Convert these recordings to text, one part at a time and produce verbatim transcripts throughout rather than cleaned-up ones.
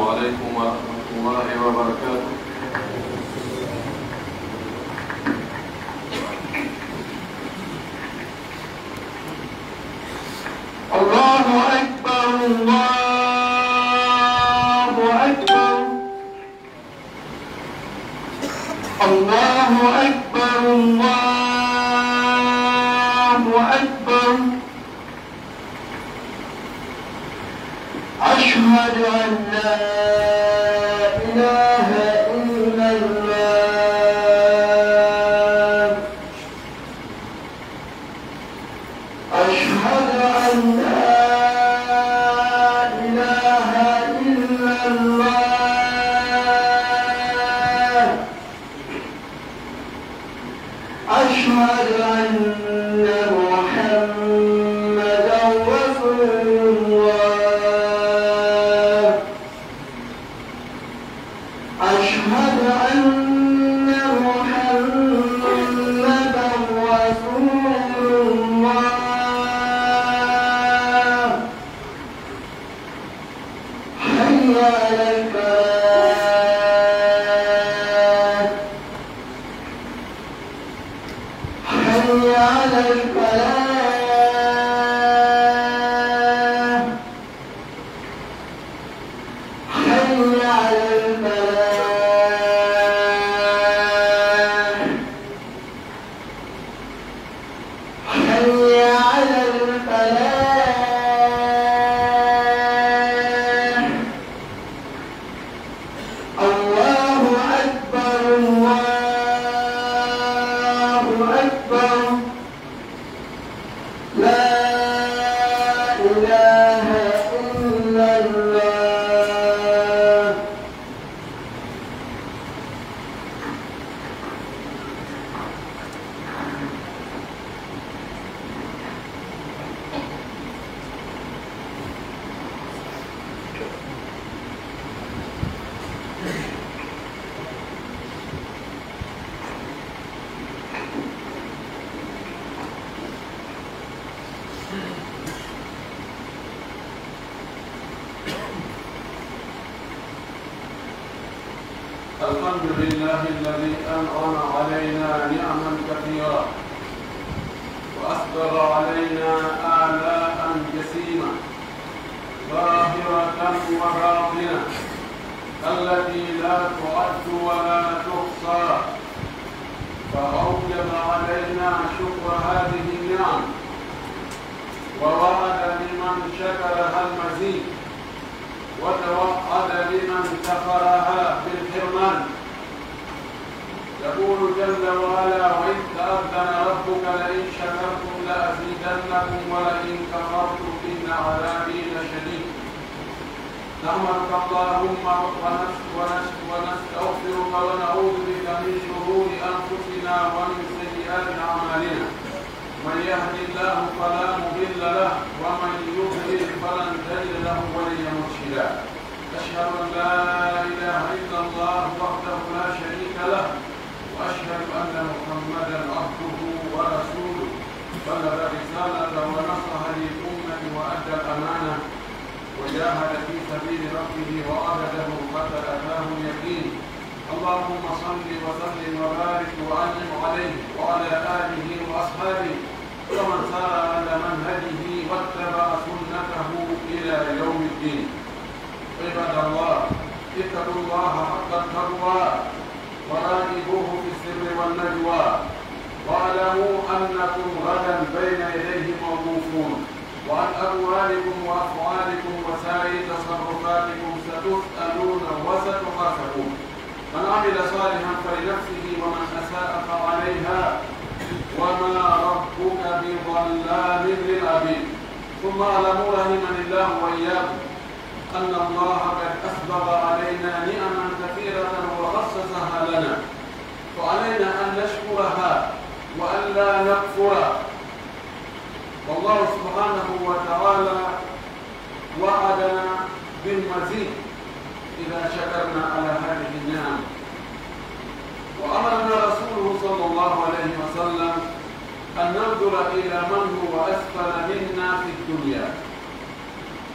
عليكم ورحمة الله وبركاته. الله أكبر، الله أكبر، الله أكبر، الله أكبر. أشهد أن لا إله إلا الله. أشهد أن لا إله إلا الله. أشهد أن محمدا رسول الله. أشهد أن محمدا رسول الله. حي على الفلاح. حي على الفلاح. حي على الفلاح. حي على الفلاح. الله أكبر، الله أكبر. لا إله إلا الله. الحمد لله الذي أنعم علينا نعما كثيرة وأسبغ علينا آلاء جسيمة ظاهرة وباطنة التي لا تعد ولا تحصى، فأوجب علينا شكر هذه النعم، ووعد لمن شكرها المزيد، وتوعد لمن كفرها بالحرمان. يقول جل وعلا: "وإذ تأذن ربك لئن شكرتم لأزيدنكم ولئن كفرتم إن عذابي لشديد". نحمدك اللهم ونس-، ونس-، ونستغفرك ونعوذ بك من شرور أنفسنا ومن سيئات أعمالنا. من يهد الله فلا مضل له، ومن يضلل فلن تجد له وليا مرشدا. أشهد أن لا إله إلا الله وحده لا شريك له، وأشهد أن محمدا عبده ورسوله، بلغ الرسالة ونصح للأمة وأدى الأمانة، وجاهد في سبيل ربه وعبده حتى أتاه اليقين. اللهم صل وسلم وبارك وأنعم عليه وعلى آله وأصحابه ومن سار على منهجه واتبع سنته إلى يوم الدين. عباد الله، اتقوا الله حق التقوى وراقبوه في السر والنجوى، واعلموا أنكم غدا بين يديه موقوفون، وعن أقوالكم وأفعالكم وسائر تصرفاتكم ستسألون وستحاسبون. من عمل صالحا فلنفسه ومن أساء فعليها وما ربك بظلام للعبيد. ثم اعلموا رحمني الله وإياكم أن الله قد أسبغ علينا نعما كثيرة وخصصها لنا، فعلينا أن نشكرها وأن لا نكفر. والله سبحانه وتعالى وعدنا بالمزيد إذا شكرنا على هذه النعم، وأمرنا رسوله صلى الله عليه وسلم أن ننظر إلى من هو أسفل منا في الدنيا،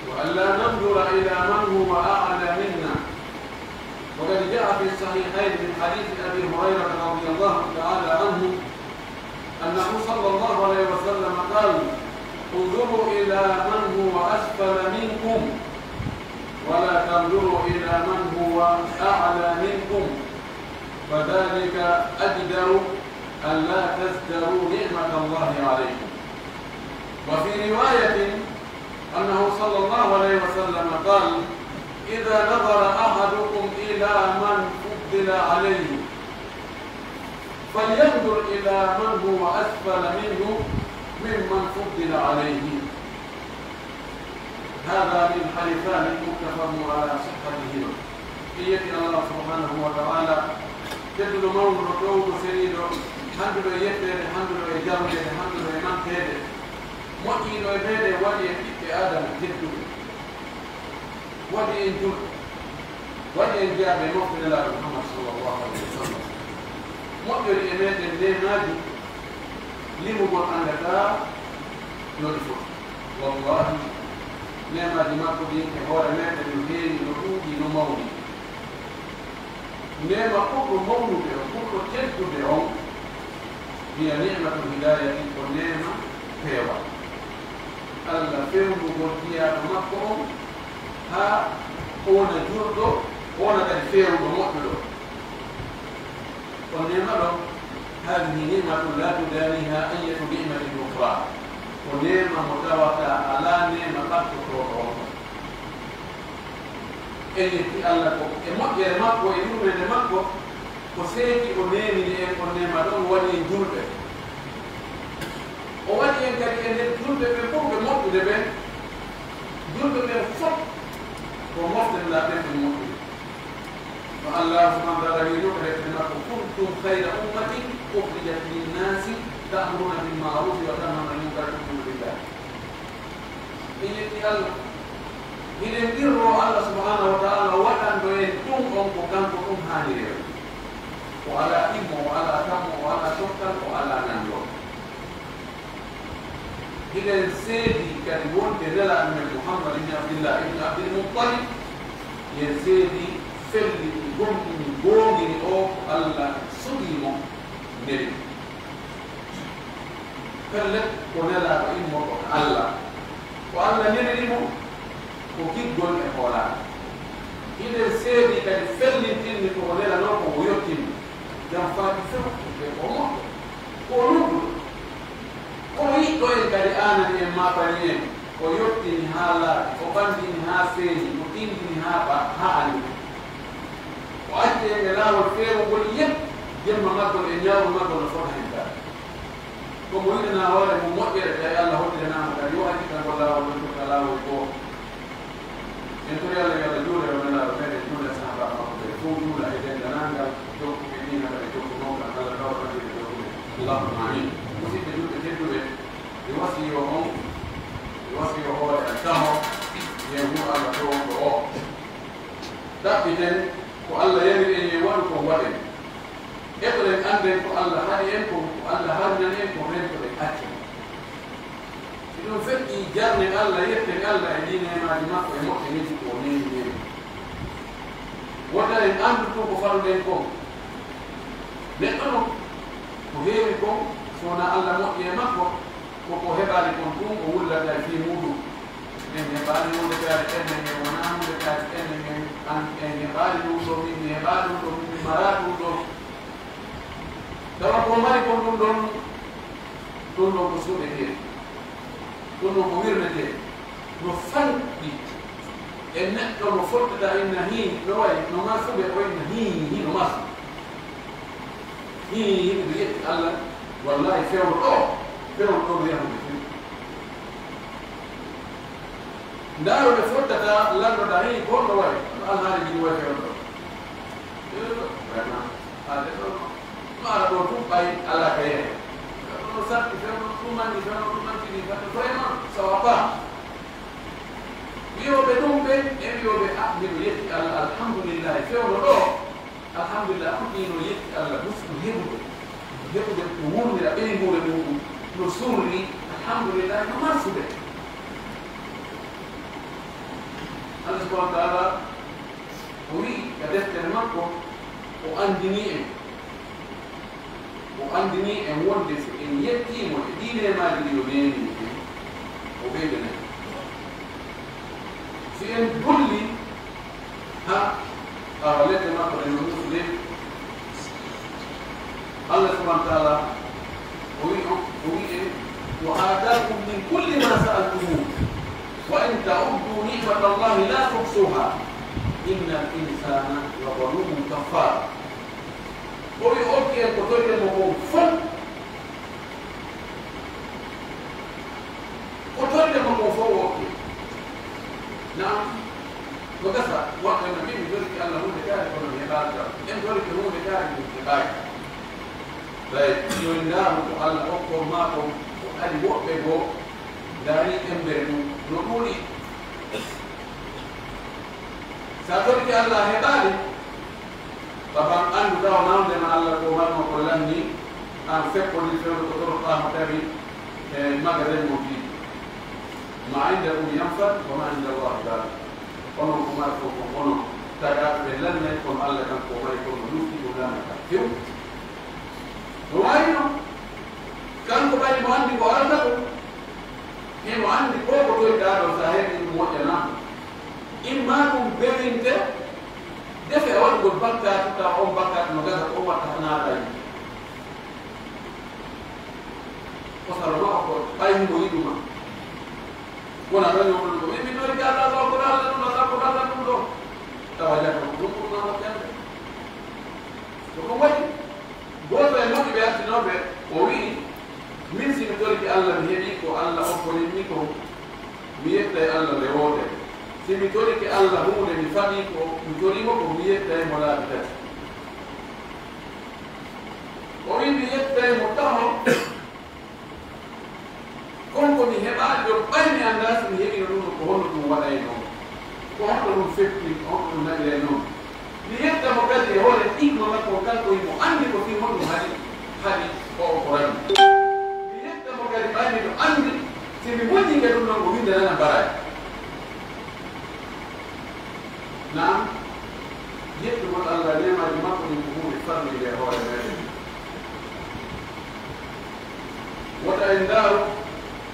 وأن لا ننظر إلى من هو أعلى منا، في الصحيحين من حديث أبي هريرة رضي الله تعالى عنه أنه صلى الله عليه وسلم قال: انظروا إلى من هو أسفل منكم ولا تنظروا إلى من هو أعلى منكم، فذلك أجدر ألا تزدروا نعمة الله عليكم. وفي رواية أنه صلى الله عليه وسلم قال: إذا نظر أحدكم إلى من فضل عليه فلينظر إلى من هو أسفل منه ممن فضل عليه. هذا من حديثان متفق على صحتهما. En yetti Allah subhanahu wa ta'ala, tedduɗo mawnuɗo, toowuɗo seniiɗo, handuɗo e yetteede, handuɗo e jarneede, handuɗo e manteede, moƴƴiiɗo e meeɗen, waɗi en ɓiɓɓe Aadama tedduɓe, waɗi en julɓe, waɗi en jeyaaɓe e mofte Nelaaɗo Muhammad sallallahu alaihi wa sallam. Moƴƴori e meeɗen neemaaji limugol anndataa no ɗi foti. Wallahi, neemaaji makko ɗin e hoore meeɗen no heewi, no ɗuuɗi, no mawni. Neema ɓurɗo mawnude on, ɓurɗo teddude on, hiya ni'matul hidayati, ko neema peewal. Alla fewnugol jiyaaɗo makko on, haa o wona julɗo, o wona kadi feewuɗo, moƴƴuɗo. On neema ɗon, هذه نعمة لا تدانيها أية نعمة أخرى. Ko neema mo tawata alaa neema ɓattotooɗo on. En yetti Alla ko e moƴƴere makko e yurmeende makko, ko seeki o neemini en on neema ɗon, o waɗi en julɓe. O waɗi en kadi e nder julɓe ɓen fof ɓe moƴƴude ɓen. Julɓe ɓen fof ko mofte Nelaaɗo ɓen ɓe moƴƴude. No Allah subhanahu wa ta'ala wi'no ka deftere makko: كنتم خير أمة أخرجت للناس تأمرون بالمعروف وتنهون عن المنكر وتؤمنون بالله. En yetti Allah. Hiɗen qirroo Allah subhanahu wa ta'ala o waɗanɗo en ɗum on ko kanko ɗum haaniri en. O alaa ɗimmo, o alaa tammo, o alaa coftal, o alaa nanndo. Hiɗen seedi kadi wonde Nelaaɗo men Muhammad ibn Abdillah ibn Abdil Muttalib, hiɗen seedi felliti, gomɗini, goongini o ko Allah suɓii mo, neli. Pellet, ko Nelaaɗo immorɗo ka Allah. Ko Allah neliri mo, ko giggol e hoolaare. Hiɗen seedi kadi fellintinni ko o nelanoo kon, o yottinni. Jam faaki few, e ko moƴƴo. Ko o nunɗuɗo. Ko o yiɗɗo en kadi aanani en, maapani en. O yottini haa laaɓi, o ɓanndini haa feeɲi, o tinndini haa ɓa-, haa anndi. O acci en e laawol feewungol yet, jemma maggol e ɲawru maggol no fota hen gaa. Ko mo yiɗanaa hoore mum moƴƴere, tawi Allah hoddiraama kadi, yo accitan ngol laawol ɗon, tokka laawol goo. En tori Allah yo Allah juule e Nelaaɗo meɗen, juula e sahaabaaɓe makko ɓen fow, juula e denndaangal jokkuɓe diina ɓen e jokkunooɓe Allah, tawa kadi e jokkuɓe. Allahumma amiin. Musidɓe julɓe tedduɓe, mi wasiyoo on, mi wasiyoo hoore an tamo, yen huu Allah toowuɗo oo. Ɗaɓɓiten ko Allah yamiri en, yen waɗu kon waɗen. Eɓoɗen annden ko Allah haɗi en kon, ko Allah harminani en kon, rentoɗen accen. Si ɗum feƴƴii, jarnen Allah, yetten Allah e ɗii neemaaji makko e moƴƴereeji ko o neemini en. Wota en anndu tun ko faluɗen kon. Neɗɗo non, ko heewi kon, so wonaa Allah moƴƴi e makko, ko ko heɓaali kon tun o wullata e fii muuɗum. En heɓaali huunde feere, enen en wonaa huunde feere, enen en, an, en heɓaali ɗum ɗoo, min mi heɓaa ɗum ɗoo, min mi maraa ɗum ɗoo. Tawa ko mari kon ɗum ɗon, ɗum ɗon ko suuɗetee, ɗum ɗon ko wirnetee, no fanɗi e neɗɗo mo fottata inna hii, no wayi, no marfuɓe o inna hii, hii no marfu. Hii, hii, miɗo yetti Allah, wallahi fewndo ɗoo, fewndo ɗoo no yahude fii. Ndaaru ɓe fottata, lannoɗaa, hii, ko honno wayi? No alhaali jiɗi wayi fewndo ɗoo. Eh, vraiment, haalde ɗoo no. No ara ɗoo tun ɓay alaa ka yehe. Fewndo no satti, fewndo no ɗumanti, fewndo no ɗumanti, fewndo vraiment, ça va pas. Wiyooɓe ɗum ɓen, e wiyooɓe, ah, miɗo yetti Allah, alhamdulillahi, fewndo ɗoo, alhamdulillahi, ɗum ɗii no yetti Allah, musidɗo heɓude, heɓude ko wurnira ɓeynguure muɗum, no surri, alhamdulillahi, no marsude. Allah subhanahu wa ta'ala o wi'i ka deftere makko, O anndinii en, o anndinii en wonde si en yettii mo e ɗii neemaaji ɗi o neemii en, o ɓeydanay. Si en dollii, ha, awa ledde makko ɗen no muusi leydi. Allah subhanahu wa ta'ala o wi'i on, o wi'i en, "Wa aataakum min kulli ma sa'altumuuhu, wa in ta'uddu ni'matallahi la tuhsuha, innal insana la zalumun kaffar." O wi'i, o okki en ko torɗen mo kon fow. Ko torɗen mo kon fow o okki en. Naam, no gasa, woɓɓe no mbi'i, "Mi torike Allah huunde kaari, kono mi heɓaali kam." En torike huunde kaari, min heɓaali. Ɓay, jooni ndaaru ko Allah okko maa kon, ko adi woɓɓe goo, ndaari embere mum no ɗuuɗi. Sa torike Allah a heɓaali, Taban anndu tawa nawde ma Allah ko marno ko lanni, an feppodi fewndo ko toroɗaa mo tawi e magasin mo fii. Ma indakum yanfad, wa ma inda Allahi baq. Onon ko mari fof ko onon tagaaɓe ɓe lannay, kono Allah kan ko mari kono lufti ɗum lanna kan few. No waawi non, kanko ɓay mo anndi ko arata ɗum, himo anndi ko ko toyɗaa ɗo, sa heɓi ɗum moƴƴanaa. Imma ɗum bewinte, defe a waɗugol bakkaatu, tawa on bakkaatu no gasa ko on watta naata e. O salo ma o ko ɓay himo yiɗu ma. Wona tan yo ɗum ko, min mi ɗori ka Allah, ko Allah ɗum ɗo, ko Allah ɗum ɗo. Tawa jaka ko ɗum ɗum ma moƴƴande. Ko ɗum waɗi. Gooto e moƴƴuɓe artinooɓe, o wi'i, "Min, si mi torike Allah, mi heɓii ko Allah okkorimmi kon, mi yettay Allah nde wootere. Si mi torike Allah huunde, mi faɗii ko mi torii mo kon, mi yettay mo laabi tati." O wi'i, "Mi yettay mo taho." Kon ko mi heɓaali ɗon, ɓay mi anndaa si mi heɓino ɗum ɗon, ko honno ɗum waɗaynoo? Ko honno ɗum feppii? Ko honno ɗum naɓiraynoo? Mi yetta mo kadi e hoore hikma makko, kanko himo anndi ko fii honɗum haɗi, haɗi o, o ko rami. Mi yetta mo kadi, ɓay miɗo anndi, si mi muññike ɗum ɗon, o winndananan baraaji. Naam, yettugol Allah neemaaji makko ɗin ko huunde farlinde e hoore meɗen. Wota en ndaaru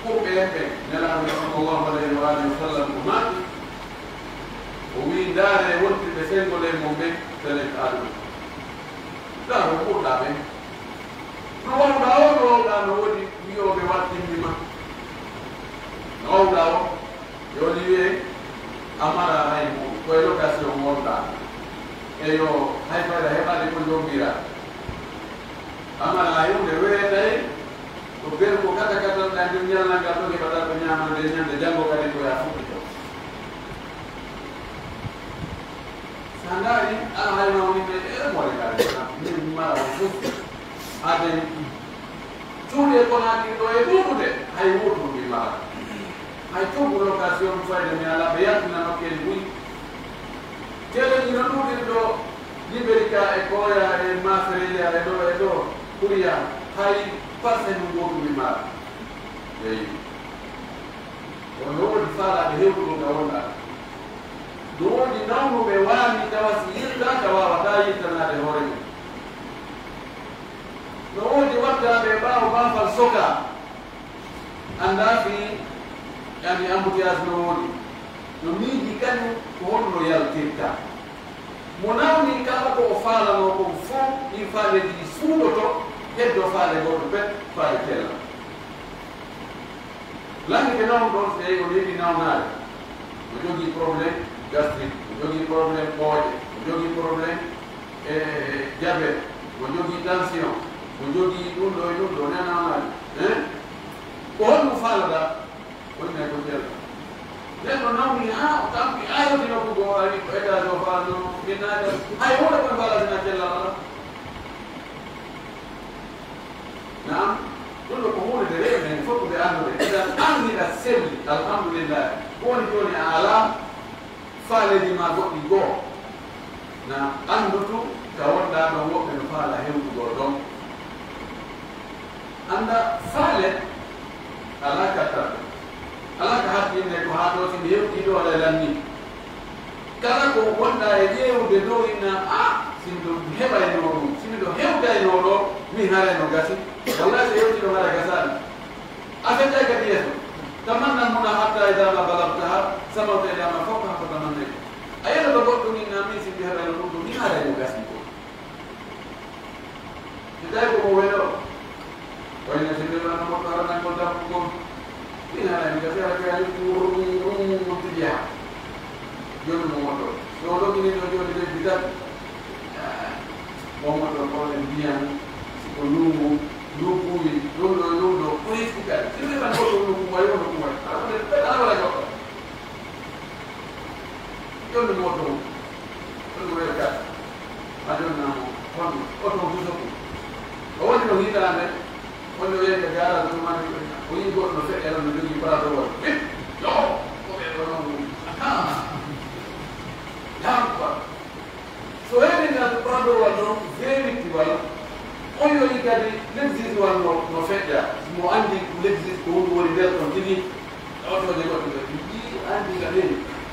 ɓurɓe en ɓen, Nelaaɗo sallallahu alayhi wa alihi wa sallam ko maaki, o wi'i, "Ndaaree wonɓe senngo ley mon ɓen, fenen ka aduna. Ndaaree ɓurɗaa ɓen. No wawɗaa o, no wawɗaa, no woodi wi'ooɓe wattinmi ma. No wawɗaa o." Yo ɗi wi'e, a maraa hay mo, ko e location wonɗaa. Eyo, hay fayda heɓaade ko njombiraa. A maraa hay huunde weetay, ko ber ko kata kata ɗan ɗum ñallangal ɗon heɓataa ko ñaamande ñande janngo kadi ko yaa fuɗɗito. Sa ndaari, ala hay mawni ɓe, e mo wari kadi, min mara o fof. Aden. Cuuɗi e Konaakiri ɗoo e ɗuuɗude, hay wootu mi mara. Hay coggu location fayde mi alaa, ɓe yaltina nokkeeli buy. Tele ina ɗuuɗiri ɗoo, Liberika e Koya e Masereya e ɗoo e ɗoo, Kuriya, hay parcelle ngootu mi mara. Eyi. Kono no woodi faalaaɓe heewɓe ɗum ka wonɗaa. No woodi nawnuɓe waami tawa si yiltaaka waawataa yiltanaade hoore mum. No woodi wattaaɓe ɓaawo baafal sokaa, anndaa fii, yani, embouteillage no woodi. No miiji kañum ko honno yaltirta. Mo nawni kala ko o faalanoo kon fow, ɗin faaleeji ɗi suuɗoto, heddoo faale gooto pet, faale tella. Lanndike nawnuɗo on, so tawii o heɓii nawnaare, o jogii problème gastrique, o jogii problème ɓooƴe, o jogii problème, e, diabète, o jogii tension, o jogii ɗum ɗo e ɗum ɗo, nena nawnaare, hein? Ko honɗum faalaɗaa? O inni ko cella. Neɗɗo nawni haa o tampi, aayoti nokku goo, ari ko étage o faalno, minnaade, hay huunde koye faalaade na cellal alaa. Naam, ɗum ɗo ko huunde nde rewi men fof ko ɓe anndude. Idan, an hiɗa selli, alhamdulillah. Ko woni jooni a alaa faaleeji maa goɗɗi goo. Na anndu tun ka wonɗaa ɗon woɓɓe no faala hewtugol ɗon. Annda faale alaa ka tan. Alaa ka hakkille ko haa ɗoo si mi hewtii ɗoo aɗa lanni. Kala ko wonɗaa e ƴeewude dow ina a Miɗo heɓaynoo ɗum, si miɗo hewtaynoo ɗoo, mi haray no gasi. Wallahi, so yewtii ɗoo, hara gasaani. A feccaay kadi yeeso. تمنى المنى حتى إذا ما بلغتها سموت إلى ما فوقها فتمنيت. A yeloto goɗɗum, inna min si mi heɓayno ɗum ɗoo, mi haray no gasi ko. Si tawi ko mo welo, wayno si tawi wano moɗɗo haranangol dabbo gom, ina haɗa mi gasi hara kayani ɗum, ɗum, ɗum, ɗum tigi yaha. Joni mo moɗɗo. So o ɗo inin ɗo joni lebbi tati. Ah, mo moɗɗo ko en mbiyan, si ko nungu, ndu kuwi, ɗum ɗo, ɗum ɗo, ko risku kadi. Si ɓe tan ko ɗum ndu kuwa, yo ndu kuwa. Ala ko ɗe, ala wala goɗɗo. Joni mo to, joni mo yewta. A jonnaa mo, kono oto o duso ko. O woni no hitaande, woni o yehi ka gaaral ɗum mani, o yi'i goɗɗo no feƴƴa ɗon no jogii paratowol. Hip! Yo! Ko ɓe ɗo non. Ahaa! Yampa! So heɓii ngal paratowol ɗon, feewitiwal, o yowi kadi l'exisewal no, no feƴƴa. Mo anndi ko l'exis ko honɗum woni nder ɗon tigi. Oto de goɗɗo ɓe yii anndi ka ɓen,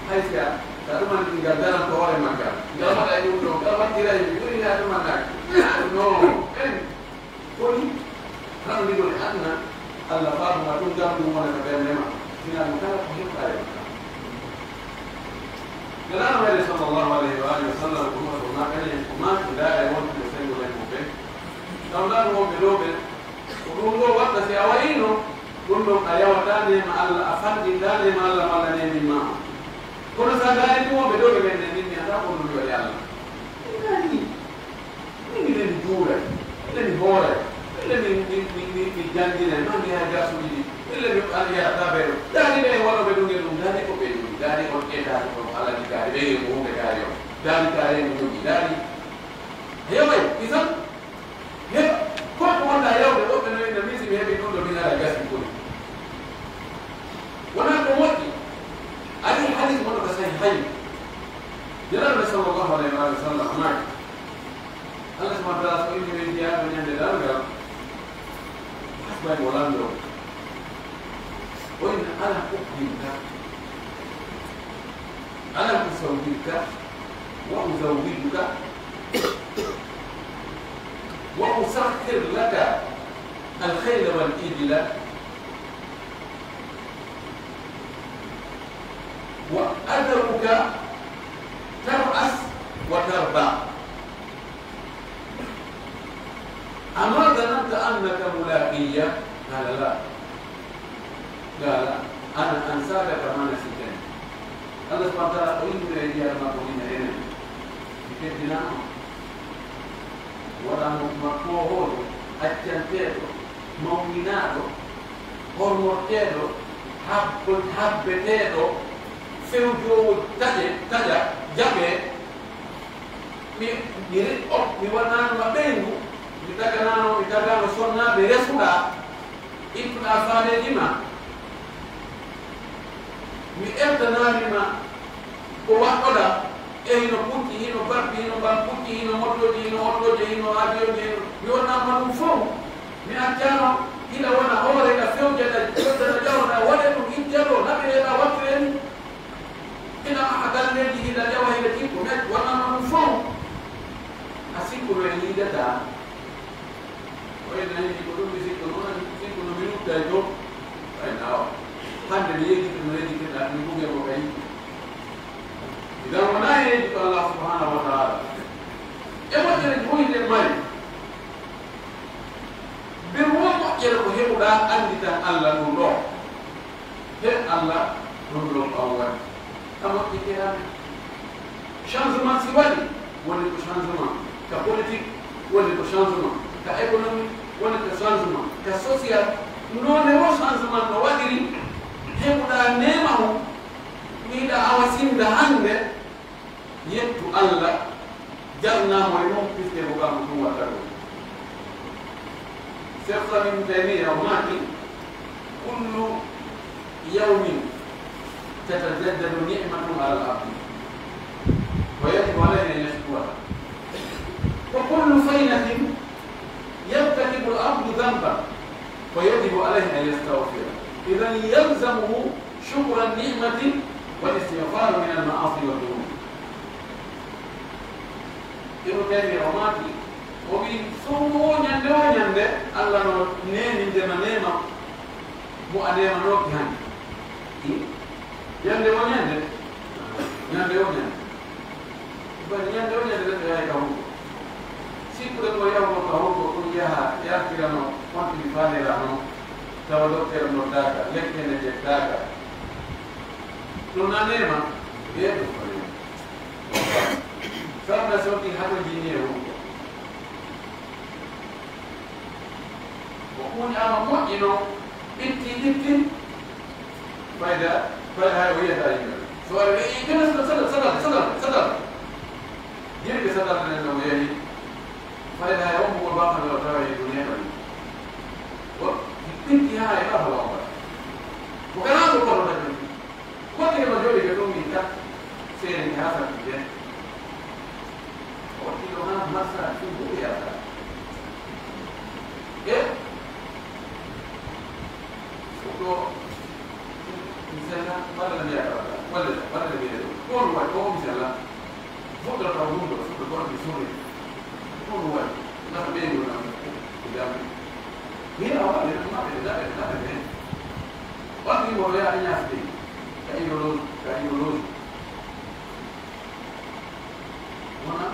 hay si a, ka ɗuman ɗi ngal daran ko hoore maggal. Ngal waɗa e ɗum ɗo, ngal waɗira e ɗum, ɗum ina ɗuman ɗaaki. No, en, koni, ranndi ko e aduna, Alla faabu ma ɗum ngam ɗum wona ka ɓernde ma. Sina ɗum kala ko heɓɗa e makka. Nelaɗo meɗen sallallahu alayhi wa alihi wa sallam ko ɗum waɗo makani en ko maaki ndaare wontude sengo men mo ɓen. Taw ndaɗo wonɓe ɗo ɓen, ko ɗum ɗo waɗta si a wayiino, ɗum ɗon a yawataa neema Alla, a fanɗintaa neema Alla malla neemin ma on. Kono si a ndaari ɗum wonɓe ɗo ɓe men nden, min mi anndaa ko ɗum mi waɗi Alla. Mi ndaari, min mi nden mi juuray, nden mi hooray, nden mi, mi, mi, mi, mi jannginay, maa mi yaha darsuuji ɗi, nden mi an yarataa ɓe ɗo. Ndaari ɓe waɗooɓe ɗum e ɗum, ndaari ko ɓe ɗum, ndaari on e ndaari on, Alla ni ndaari ɓe e ko wonɓe ndaari on. Ndaari kaare mo jogii, ndaari. Heway, isan. He, ko ko wonɗaa yawde woɓɓe no inna min si mi heɓii ɗum ɗo min ara gasii koy. Wonaa ko moƴƴi. Ari hadis wonɗo ko sahih hay. Nelaɗo sallallahu alayhi wa sallam maaki. Allah subhanahu wa ta'ala so inni men jeyaaɗo ñande darngal. Hasbay mo lanndoo. O inna ala ukhbirka. Alam usawwirka wa uzawwijuka wa usakhkhir laka al-khayla wal-ibila wa ad'uka tar'as wa tarba. أما ظننت أنك ملاقي؟ قال لا. قال أنا أنساك كما نسيتني. Allah subhanahu wa ta'ala o innira e jiyal makko ina enen. Mi teddinaa on. Waɗaa mo makko hoojo, accanteeɗo, mawninaaɗo, hormorteeɗo, habbo-, habbeteeɗo, fewjoowo taƴe, taƴa, jaɓee. Mi, mi re-, o, mi waɗaano ma ɓeyngu, mi taganaano, mi tagaano sonnaaɓe resuɗaa, ittuɗaa faaleeji ma. Mi eltanaali ma ko waɗɗoɗaa, e hino pucci, hino babbi, hino mbal pucci, hino motooji, hino otoje, hino avion, hino, mi waɗaano ma ɗum fow. Mi accaano hiɗa wona hoore ka fewjata, fewjata jahoɗaa, waɗe ɗum, itte ɗo, naɓireɗaa, wattiree ni. Ina maha galleeji, hiɗa rewa, hiɗa jikku, mais wonano ɗum fow. A sikkuno e yiidataa. O en nani ko ɗum mi sikkuno, on sikkuno mi luttay to. Ay, naawa. Hannde mi yejjitino, yejjitinɗaa, mi buge mo ka yiɗi. Idan wonaa e yejjito Allah subhanahu wa ta'ala. E moƴƴere ko woni nder mari. Ɓe woo moƴƴere ko heɓuɗaa annditan Allah ɗum ɗoo. He Allah ɗum ɗoo ko an waɗi. Ka moƴƴi ke amen. Changement si waɗi, woni ko changement. Ka politique, woni ko changement. Ka économie, woni ko changement. Ka social, noone woo changement no waɗiri, heɓuɗaa neema on, wiɗaa awa sinda hannde, yettu Allah, jarnaa mo e mum, puisque ko kanko ɗum waɗata ɗum. Cheikh Islam Ibn Taymiyya o maaki, كل يوم تتجدد نعمة على العبد، ويجب عليه أن يشكرها. وكل فينة يرتكب العبد ذنبا، ويجب عليه أن يستغفر. إذن يلزمه شكر النعمة والاستغفار من المعاصي والذنوب. Ibn Ɓen o maaki, o wi'i, sownu woo ɲande woo ɲande, Alla no neenindema neema mo a neemanooki hande. I? Ɲande woo ɲande? Ɲande woo ɲande. Bari ɲande woo ɲande neɗɗo yahay ka hugo. Sikkude ko yahugo ka hugo, ɗum yaha yartirano honɗi faaliraano, tawa dokteer noddaaka, lekkere ƴettaaka. Ɗum na neema? Ee, ɗum ko neema. Sabu na sowti hato jinni e hugo. O ɓuuñaama moƴƴi non, ɓitti, ɓitti, fayda, fayda hay o yiyata yimɓe. So ari ɓe yii kene sadal, sadal, sadal, sadal. Yimɓe sadal nen no o yahi, fayda hay on mugol bakka no tawa e duniya ɗon. Ko ɓitti haa e ɓafa wawata. Ko kana ko kono tagi. Wakkile mo jooɗi ɓe ɗum min ka seeni haa satti ɓe. Wakkilo haa marsa ɗum buɓe yata. E ɗo misalla, walla mbiya walla, walla mbiya ɗo. Ko on waɗi, ko on misalla. Fuɗɗo taw ɗum ɗo, fuɗɗo ko on mi sori. Ko on waɗi, ndax ɓeydo na ko jamɗi. Ni a waɗi, ɗum maɓɓe, ɗum maɓɓe, ɗum maɓɓe. Watti mo ya ina fi ka idoloji, ka idoloji. Wona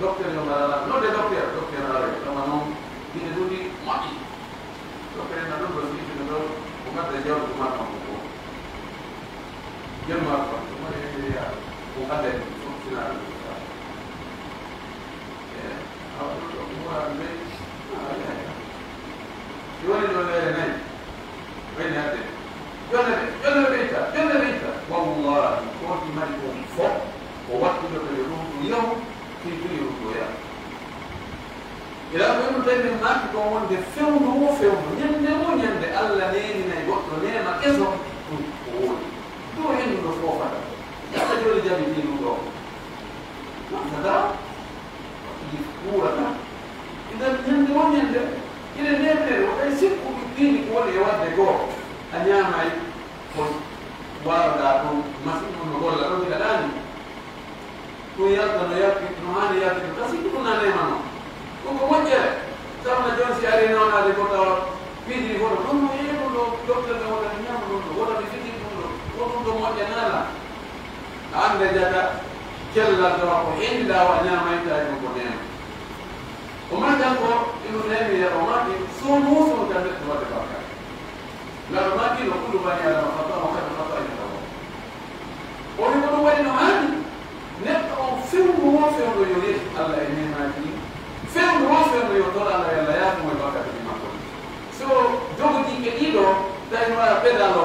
docteur yo mara, no de docteur, docteur ara, kama non, ina duni moƴƴi. Docteur na ɗum ɗo fi ɗum ɗo, ko ngadda jawdi ko mara ko. Jemma ko, ko mari ya, ko ngadda ko sina ɗum. Si woni ɗo leere nayi, woni hadde. Jonne ɓe, jonne ɓe itta, jonne ɓe itta. Wallahi, ko wonti mari ɗum fof, ko wattude ko yo ɗum ɗum yahu, fii tun yo ɗum ɗo yahu. Ila ko Ibnu Taymiyya maaki ko wonde fewndo wo fewndo, ñande wo ñande, Alla neeninay goɗɗo neema keso, ɗum ko woodi. Ɗum hendu no foofata. Alla joni jaɓi ɗum ɗo. Ɗum ko dara. Ɗi kuurata. Idan, ñande wo ñande, ina neeminere, wonay sikku ɓiɗɗiini ko woni e waɗde goo. A ñaamay ko waawɗaa ɗum, masiŋ on no golla ɗon, hiɗa ɗaani. Ɗum yalta no yalti, no haani yalti, ka sikku ɗum na neema non. Ɗum ko moƴƴere. Sabu na jon si ari nawnaade ko tawa piiji ɗi hoto ɗum no yeeyi ɗum ɗo, docteur ɓe wona mi ñaama ɗum ɗo, wona mi fiti ɗum ɗo, ko ɗum ɗo moƴƴanaala. A annda jaka cellal tawa ko hendi laawa ñaamayta e ɗum ko neema. O maaki kanko Ibnu Taymiya, o maaki sownu wo sownu kan neɗɗo waɗde bakkaat. Laɗo maaki no kullu bani Adama khata'un wa khayrul khata'ina tawwab. O wi ko ɗum waɗi no haani. Neɗɗo on fewndo wo fewndo yo yetti Alla e neemaaji ɗin. Fewndo wo fewndo yo toro Alla, yo Alla yaafo mo e bakkatuuji makko ɗin. So jogotike ɗiɗo, tawi no waɗa pedal o,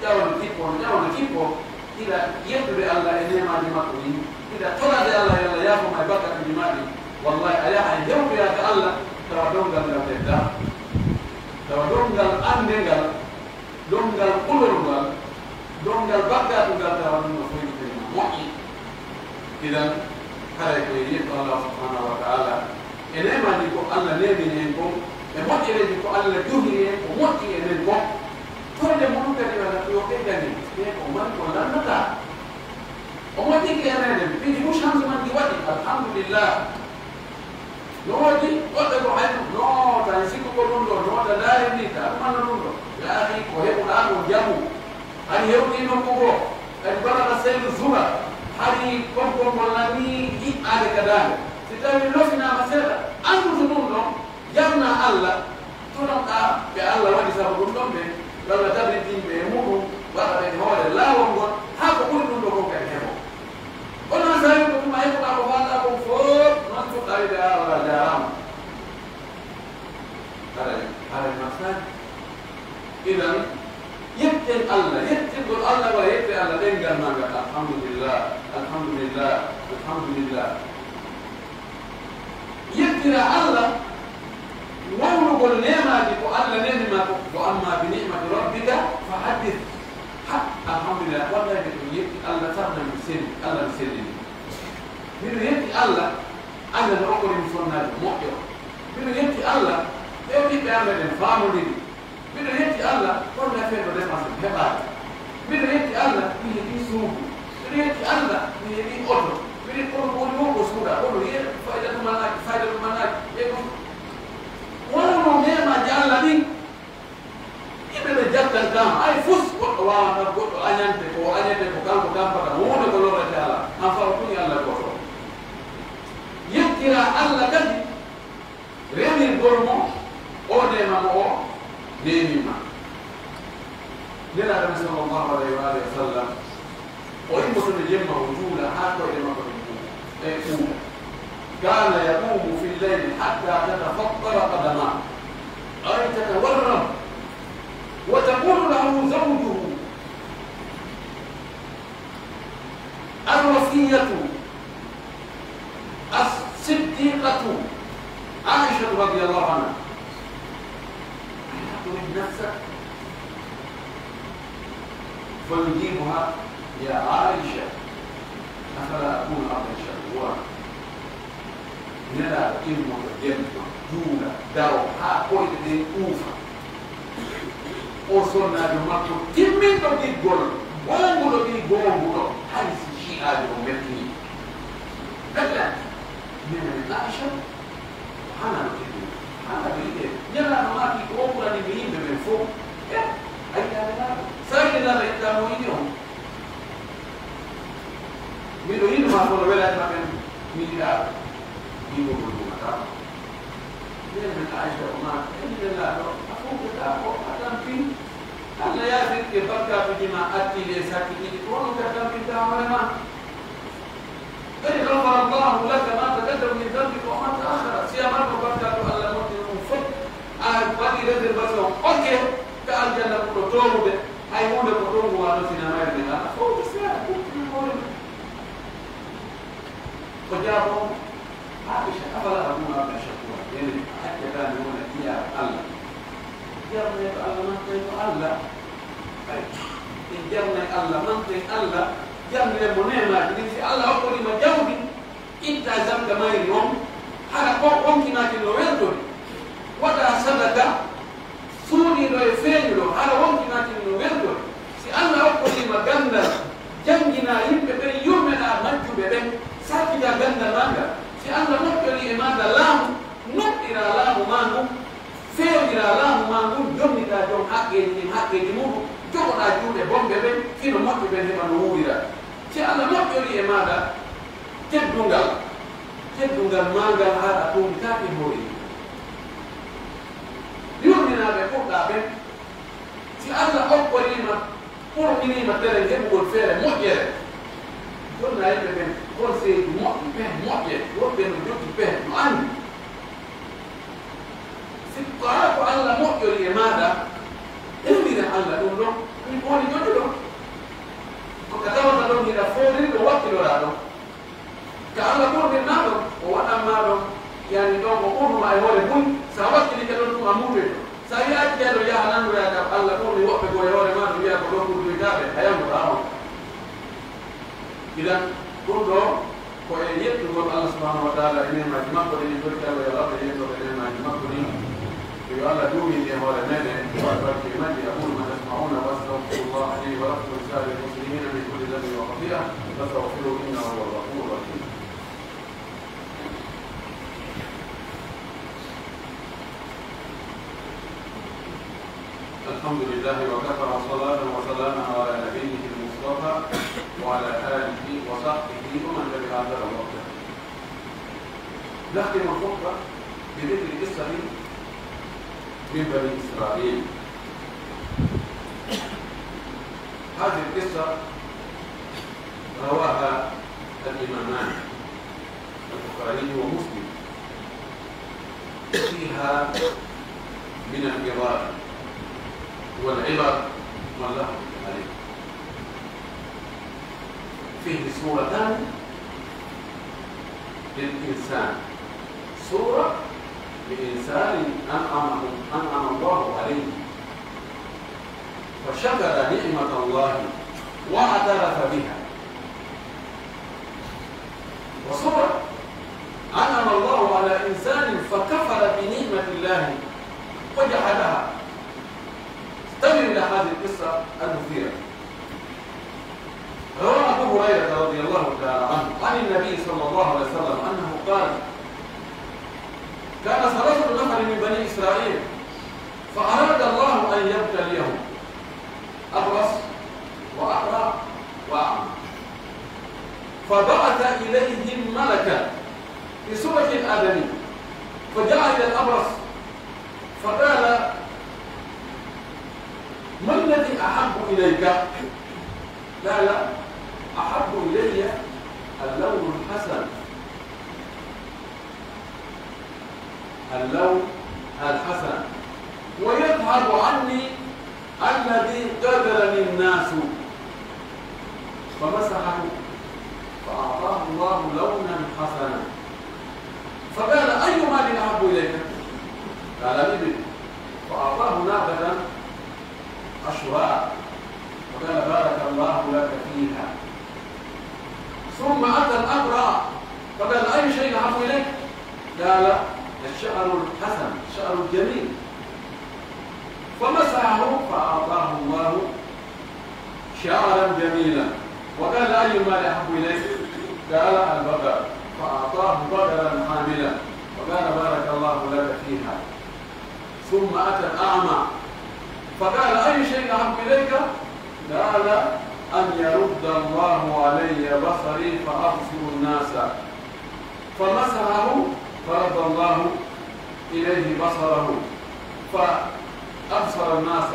ƴawa no kippo, no ƴawa no kippo, hiɗa yettude Alla e neemaaji makko ɗin, hiɗa torade Alla yo Alla yaafo ma e bakkatuuji maa ɗin, wallahi a yahay hewtoyaa ka Alla, tawa donngal ngal ɓeddaa, tawa donngal annde ngal, donngal kulol ngal, donngal bakkatu ngal, tawa ɗum no foytude no moƴƴi. Idan, haray ko e yetto Allah subhanahu wa ta'ala, e neemaaji ko Allah neemini en kon, e moƴƴereeji ko Allah juhiri en, ko moƴƴi e men kon. Torde mo ɗum kadi wala ko yo ɓeydani, ɓe ko mari ko lanndata. O moƴƴinki e meɗen, piiji ɗum changement ji waɗi, alhamdulillah. No woodi woɓɓe ko hay no tan sikku ko ɗum ɗo, no wota ndaari ni, ka ɗum anno ɗum ɗo. Yaa akhi, ko heɓuɗaa ko njamu. Hari hewtii nokku goo, kadi balagha saylu zubad, hari konkon ngol nanii yi'aade ka daande. Si tawii lofinaama seeɗa, anndu to ɗum ɗon, jarnaa Alla, tonoɗaa ɓe Alla waɗi sabu ɗum ɗon ɓe, yo Alla tabintin ɓe e muɗum, waɗa ɓe e hoore laawol ngol, haa ko ɓuri ɗum ɗo kon kadi heɓoo. Kono an sawi ko tuma heɓuɗaa ko faalɗaa kon fof, non fuɗɗaa wi'ude, "Ah, wala jaaraama." Haray, haray masaji. Idan, yetten Allah, yettingol Allah, wa yette Allah, ɗemngal maa ngal, alhamdulillah, alhamdulillah, alhamdulillah. Yettira Allah, wowlugol neemaaji ko Allah neemi maa ko, wa amma bi ni'mati rabbika fa haddith. Ha, alhamdulillah, wallahi miɗo yetti Allah, sabu mi selli, Allah mi sellini. Miɗo yetti Allah, Allah no okkori mi sonnaajo moƴƴo. Miɗo yetti Allah, ɓee ɓiɓɓe am meɗen faamondiri. Miɗo yetti Allah, on affaire de dépense mi heɓaali. Miɗo yetti Allah, mi heɓii suudu. Miɗo yetti Allah, mi heɓii oto. Miɗo yetti kono ko woni woo ko suuɗaa, ko Kono mo o neema mo o neemima. Nelaaɗo men sallallahu alayhi wa alihi wa sallam, o immotono jemma o juula haa koyɗe makko ɗen ɓuuɓa, e ɓuuɓa. كان يقوم في الليل حتى تتفطر قدماه، أي تتورم، وتقول له زوجه الوفية الصديقة عائشة رضي الله عنها: ألا ترح نفسك؟ فيجيبها: يا عائشة، أفلا أكون عبدا شكورا؟ Nelaaɗo immoto jemma, juula, daro haa koyɗe ɗen ɓuufa. O sonnaajo makko timminɗo giggol, goonguɗo ɓii goonguɗo, hay si shi'aajo o mettinii. Belle, nene Aisha, hana no tigi, hana no yiɗe. Nelaaɗo maaki ko o ɓurani mi yimɓe ɓen fow. Eh, a yiɗaa Nelaaɗo? Sa yiɗi Nelaaɗo, yiɗaa mo yiɗi on. Miɗo yiɗu ma kono welaani ma ɓen mi yiɗaa. Yimɓe mo ɗumata. Nden men Aisha o maaki, en Nelaaɗo, a fowtataako, a tampii. Alla yaafirke bakkaatuuji maa attiiɗi e sakkitiiɗi, ko honɗum ka tampinta hoore maa? قد غفر الله لك ما تقدم من ذنبك وما تأخر. Si a marɗo bakkaatu, Alla moƴƴini ɗum fof. A waɗi réservation, ok, ka aljanna ɓurɗo toowude. Hay huunde ko ɗum waano sina mayre nden, Alla fof ko seeɗa, ɗum ɗum hoore mum. O jaaboo mo, Aisha, afala akunu abdan shakura? Ene a accataa mi wona jiyaaɗo Alla? Jarnayɗo Alla, mantayɗo Alla. Ay, en jarnay Alla, manten Alla, jarniren mo neemaaji ɗin. Si Alla okkorii ma jawdi, itta zakka mayri on, hara ko wonkinaaki no weltori. Waɗaa sadaka, suuɗiiɗo e feeñuɗo, hara wonkinaaki no weltori. Si Alla okkorii ma ganndal, jannginaa yimɓe ɓen, yurmeɗaa majjuɓe ɓen, sarkitaa ganndal maa ngal. Si Alla moƴƴorii e maaɗa laamu, nuɗɗiraa laamu maa ngun, feewiraa laamu maa ngun, jonnitaa jom haqqeeji ɗin haqqeeji muuɗum, jogoɗaa juuɗe bonɓe ɓen, fii no moƴƴuɓe ɓen heɓa no wuurira. Si Alla moƴƴorii e maaɗa teddungal, teddungal maa ngal, hara a tooñitaake hoore yimɓe. Yurminaa ɓe ɓurɗaa ɓen. Si Alla okkorii ma, ɓurminii ma tere heɓugol feere moƴƴere, jonnaa yimɓe ɓen conseil moƴƴi, pehe moƴƴe, woɓɓe no jogii pehe, no anndi. Si ko alaa ko Alla moƴƴori e maaɗa, ewlira Alla ɗum ɗon, ɗum ko woni joƴƴuɗo. Ko ka tawata ɗon hiɗa fooliri ɗo wakkiloraa ɗon. Ka Alla ɓurɗin maa ɗon, o waɗan maa ɗon, yani ɗon o ɓurnu ma e hoore buy, sa wakkilike ɗon ɗum a muutoyto. Sa wi'aaki kee ɗon yaha nanndoyaa ka Alla ɓurni woɓɓe goo e hoore maa ɗon, wi'a ko ɗon ɓurtoytaaɓe, a yammoto a on. Idan, ɗum ɗoo ko e yettugol Alla subhanahu wa taala e neemaaji makko ɗin, en torike Alla yo Allah yettoo e neemaaji makko ɗin. Yo Allah duumin e hoore meɗen, barke majji. أقول ما تسمعون وأستغفر الله لي ولكم ولسائر المسلمين من كل ذنب وخطيئة فاستغفروه إنه هو الغفور الرحيم. الحمد لله وكفى، وصلاة وسلاما على نبيه المصطفى وعلى آله وصحبه ومن تبع أثره واقتفى. نختم الخطبة بذكر قصة من بني إسرائيل. هذه القصة رواها الإمامان البخاري ومسلم، فيها من العظات والعبر ما لا حدود عليه. فيه صورتان للإنسان، صورة لإنسان أنعم، أنعم الله عليه فشكر نعمة الله واعترف بها، وصورة أنعم الله على إنسان فكفر بنعمة الله وجحدها. استمع إلى هذه القصة المثيرة. روى أبو هريرة رضي الله تعالى عنه عن النبي صلى الله عليه وسلم أنه قال: كان ثلاثة نفر من بني إسرائيل فأراد الله أن يبتليهم، أبرص وأعرج وأعمى، فبعث إليهم ملكا في صورة آدمي، فجاء إلى الأبرص فقال: ما الذي أحب إليك؟ قال: أحب إلي اللون الحسن، اللون الحسن، ويذهب عني الذي قذرني الناس. فمسحه فأعطاه الله لونا حسنا. فقال: أي مال أحب إليك؟ قال: الإبل. فأعطاه ناقة عشراء. فقال: بارك الله لك فيها. ثم أتى الأقرع فقال: أي شيء أحب إليك؟ قال: الشعر الحسن، الشعر الجميل. فمسحه فأعطاه الله شعرا جميلا. وقال: أي المال أحب إليك؟ قال: البقر. فأعطاه بقرا حاملا. وقال: بارك الله لك فيها. ثم أتى الأعمى فقال: أي شيء أحب إليك؟ قال: أن يرد الله علي بصري فأبصر الناس. فمسحه فرد الله إليه بصره فأبصر الناس.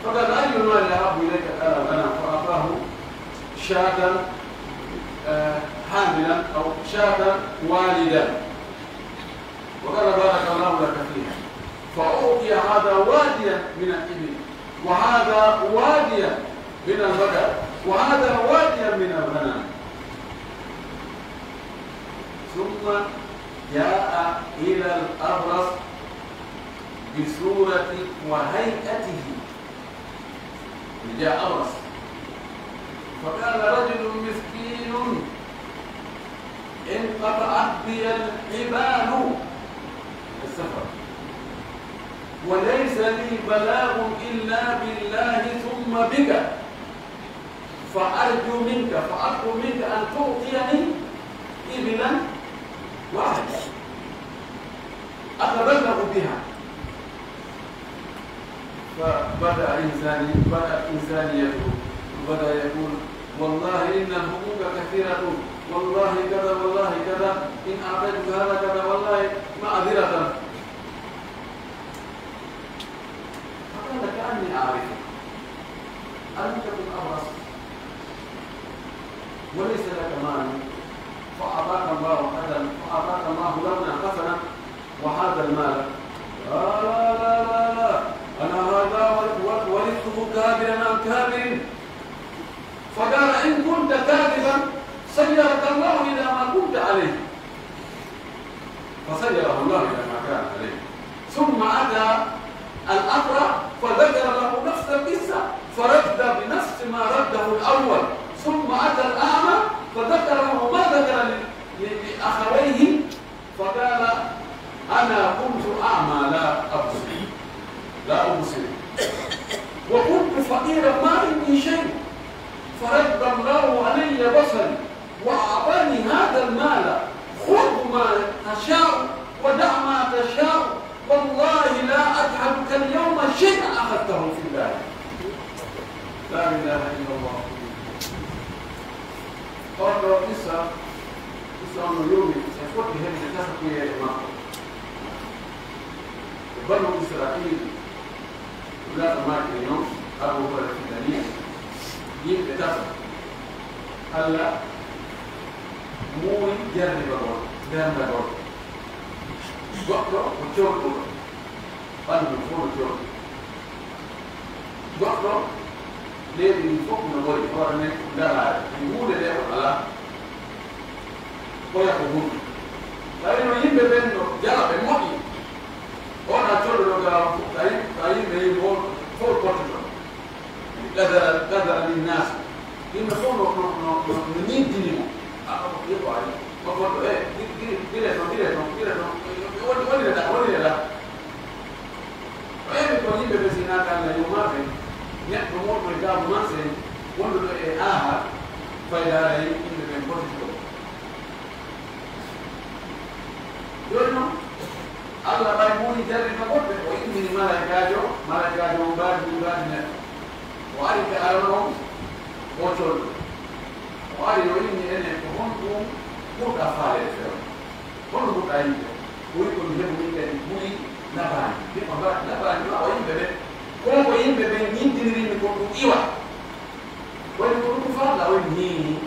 فقال: أي المال أحب إليك؟ قال: الغنم. فأعطاه شاة، آه، حاملا أو شاة والدا. وقال: بارك الله لك فيها. فأعطي هذا واديا من الإبل، وهذا واديا من البقر، وهذا واديا من الغنم. ثم جاء إلى الأبرص بصورة وهيئته، جاء أبرص. فقال: رجل مسكين انقطعت بي الحبال، السفر، وليس لي بلاغ إلا بالله ثم بك، فأرجو منك، فأطلب منك أن تعطيني إبلا واحدة أتبلغ بها. فبدأ إنساني-، بدأت إنسانيته، وبدأ يقول: والله إن الحقوق كثيرة، والله كذا، والله كذا، إن أعطيتك هذا كذا، والله معذرة. فقال: كأني أعرفك، ألم تكن أبرص وليس لك مال، فأعطاك الله هذا، فأعطاك الله لونا حسنا وهذا المال؟ لا، لا، لا، لا، لا. أنا هذا ور-، ور-، ورثته كابرا عن كابر. فقال: إن كنت كاذبا صيرك الله إلى ما كنت عليه. فصيره الله إلى ما كان عليه. ثم أتى الأقرع فذكر له نفس القصة، فرد بنفس ما رده الأول. ثم أتى الأعمى فذكر له ما ذكر ل-، ل-، لأخويه، فقال: أنا كنت أعمى لا أبصر، لا أبصر، وكنت فقيرا ما عندي شيء، فرد الله علي بصري وأعطاني هذا المال، خذ ما تشاء ودع ما تشاء، والله لا أجعلك اليوم شيئا أخذته في الله. لا إله إلا الله. Oɗo isa, isa on no yoomi, e foti heɓde tasakuyeere makko. E banu Israa'iila, Ɗum laata maaki non, Abu Hurayra fillanii yimɓe tato. Alla muuri jarribagol, darndagol. Goɗɗo ko corɗuɗo, ɓanndu mum fof no corɗi. Goɗɗo, leydi ndin fof no ɓori, hoore nden ko ndaraare, e huunde nde o alaa. Oya ko hundi. Tawi no yimɓe ɓen no jara ɓe moƴƴi. Oɗa colluɗo gawa fof, tawi, tawi yimɓe yimɓe on fof pottuɗo. Gadara, gadara lin naasi. Yimɓe fof no, no, no, no, no ñiddini mo. A, o, yeɓo ari. O foɗɗo, e, di-, di-, dire ton, dire ton, dire ton. Woni, woni le ɗa, woni le ɗa. O ƴami ko yimɓe ɓe si hinaa Alla yurmaa ɓe, neɗɗo moɗɗo e gaamu man sey wonduɗo e aaha faydaare yimɓe ɓen foti ɗo. Jooni non, Alla ɓay muuyi jarribagol ɓe, o immini malaykaajo, malaykaajo on mbaadi, mbaadi neɗɗo. O ari ka arano on, o collo. O ari o inni enen ko honɗum ɓurɗa faaleede fewndo? Honno ɓurɗa yiɗde? O wi'i ko mi heɓu min kadi buy Labaani, mi ko mbaɗi labaani, ma o yimɓe ɓen. Ko ko yimɓe ɓen ñinndiniri mi ko ɗum iwa. Woni ko ɗum farla, woni nii, nii.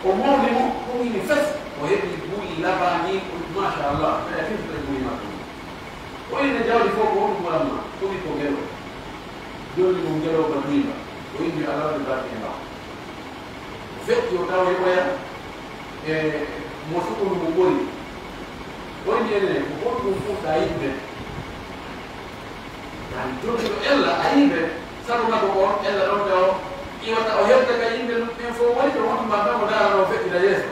O mawni mo, ɗum ini fes. O heɓi buy labaani, ɗum, machallah, ɓe a fintude buy makko. O inni jawdi fof ko honɗum ɓuranma? O wi ko ngelo. Jonni mo ngelooba duyba. O inni Alla waɗi barke e makko. O feƴƴi o tawi oya e mo sukundu mo ɓori. O inni enen ko honɗum ɓurɗa yiɗde? Yaani joggiiɗo ella a yiɓe, sabu makko ko on ella ɗon tawo iwata o hewta ka yimɓe ɓen fof woni ɗo honɗum mbaɗɗa mo ndaarano o feƴƴita yeeso.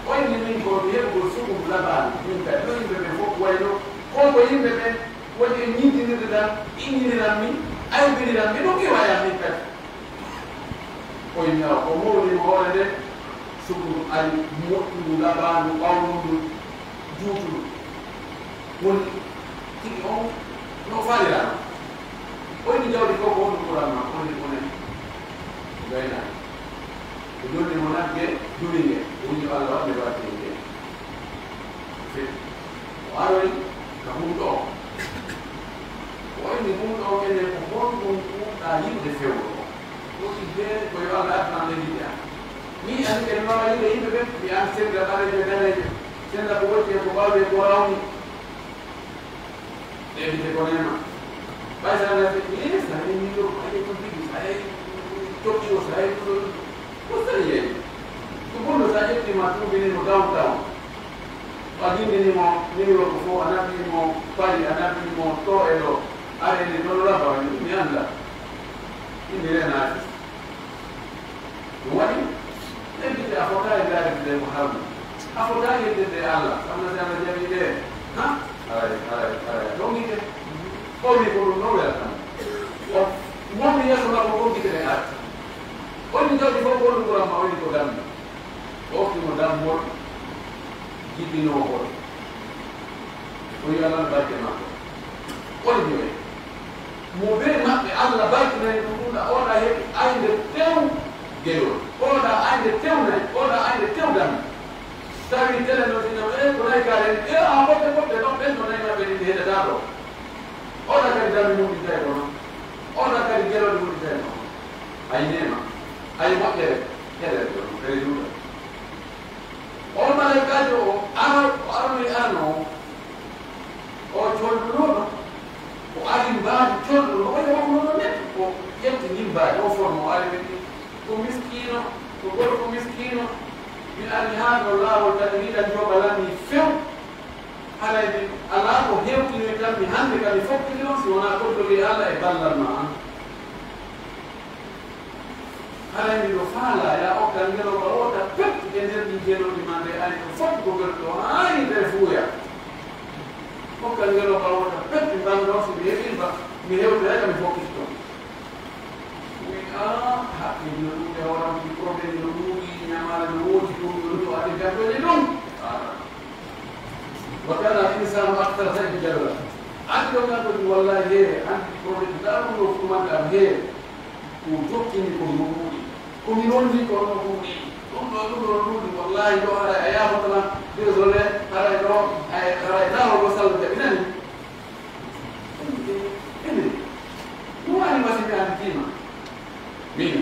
Oy ni min ko mi heɓugol sukundu labaani, min kadi no yimɓe ɓen fof wayno, ko ko yimɓe ɓen woni e ñiddinirde tan, inniniran mi, aybiniran mi, ɗum iwayan min kadi. Oy mi awa, ko mowni mo hoore nden, sukundu ari moƴƴundu, labaandu, ɓawnundu, juutundu. Woni tigi on no faaliraano. Oy mi jawdi fof ko honɗum ɓuranma, woni onen gaynaaki. Ko jonni mo nagge duri nge, o wi'i yo Alla waɗ nde barke e nge. Feƴƴi. O aroyi ka hunɗo on. O inni hunɗo on enen ko honɗum ɓurɗaa yiɗde fewndo on? O wi'i hee ko yo Alla addan nde yiɗde an. Min ani kadi mi waawa yiɗde yimɓe ɓen, mi an sennda ɓaleejo e daneejo, sennda ko woɗɗi e ko ɓawli e ko rawni. Ɗeɓite ko neema. Ɓay sa natti, ee, sa heɓi ɗo, ɓay ko tigi, sa heɓi toɓɓi o, sa heɓi ɗo, ko sa yeeyi. Ko gonɗo sa ƴetti ma tumbini mo downtown. A jindini mo New York fof, a naɓi mo Paris, a naɓi mo to e ɗo. Aɗa ene ɗon labba, mi annda. Inde renaaki. Ɗum waɗi, ɓen gite a fotaani daarirde ko harmi. A fotaani yeddinde e Alla, sabu no si Alla jaɓii ɗe, ha? Haray, haray, haray, ɗon gite. O wii ko ɗum ɗon welata mo. O wonni yeeso makko, ɗon gite ɗen arti. O inni jawdi fof ko ɗum ɓuran ma, o inni ko dammi. O okki mo dammol jibinoohol. O wi'i Alla no barke makko. O inni ɓe. Mo bee maɓɓe, Alla barkinani ɗum ɗum, ɗa oɗa heɓi aynde tew gelol, oɗa aynde tew nayi, oɗa aynde tew dammi. Tawi tele no sina, e ko nayi kaare, e a ɓotte ɓotte ɗon, ɓen no nayi maɓɓe ɗin heɗata ɗo. Oɗa kadi dammi muɗɗitay kono, oɗa kadi gelol muɗɗitay kono. Ay neema, ay moƴƴere, heɗere kono, kadi juuɗa. On malaykaajo o ara-, o aroyi arano o, o collunoɗo, o ari mbaadi colluno, o yawnuno neɗɗo, o ƴetti ndin mbaadi, o forno, o ari ɓe ko miskiino, ko gorko miskiino, mi ari haa ɗo laawol kadi, miɗa jooɓa lan mi few. Haray mi alaa ko hewtinoy tan mi hannde ka mi fokkiti on, si wonaa koddogee Alla e ballal ma an. Haray miɗo faalaa, yaa okkan ngelooba wota pet e nder ɗii gelooɗi ma nde ari ko fof ko gelɗo haani nde fuuya. Okkan ngelooba wota pet mbanndoo si mi heɓii ba, mi hewtoyay ka mi fokkiti ton. Wi, aa, haqqe no ɗuuɗi, hooram ɗi problème no ɗuuɗi, ñamaale no woodi, ɗum no ɗum, ade janngoyde ɗum. Aa. Wa kana al insanu akthara shay'in jadala. Andi ɗo ngal ɗo ɗum wallahi he, andi ko ɗum ɗo ɗum ɗo fuɗumande am he. Ko jokkini ko no ɗuuɗi. Ko mi rondi ko no ɗuuɗi. Ɗum ɗo, ɗum ɗo no ɗuuɗi. Wallahi ɗo haray a yaafata lan. Désolé, haray ɗo, ay, haray ɗo ko Sall jaɓinani. Ene, ene. Ɗum woni wasi mi anditima. Min,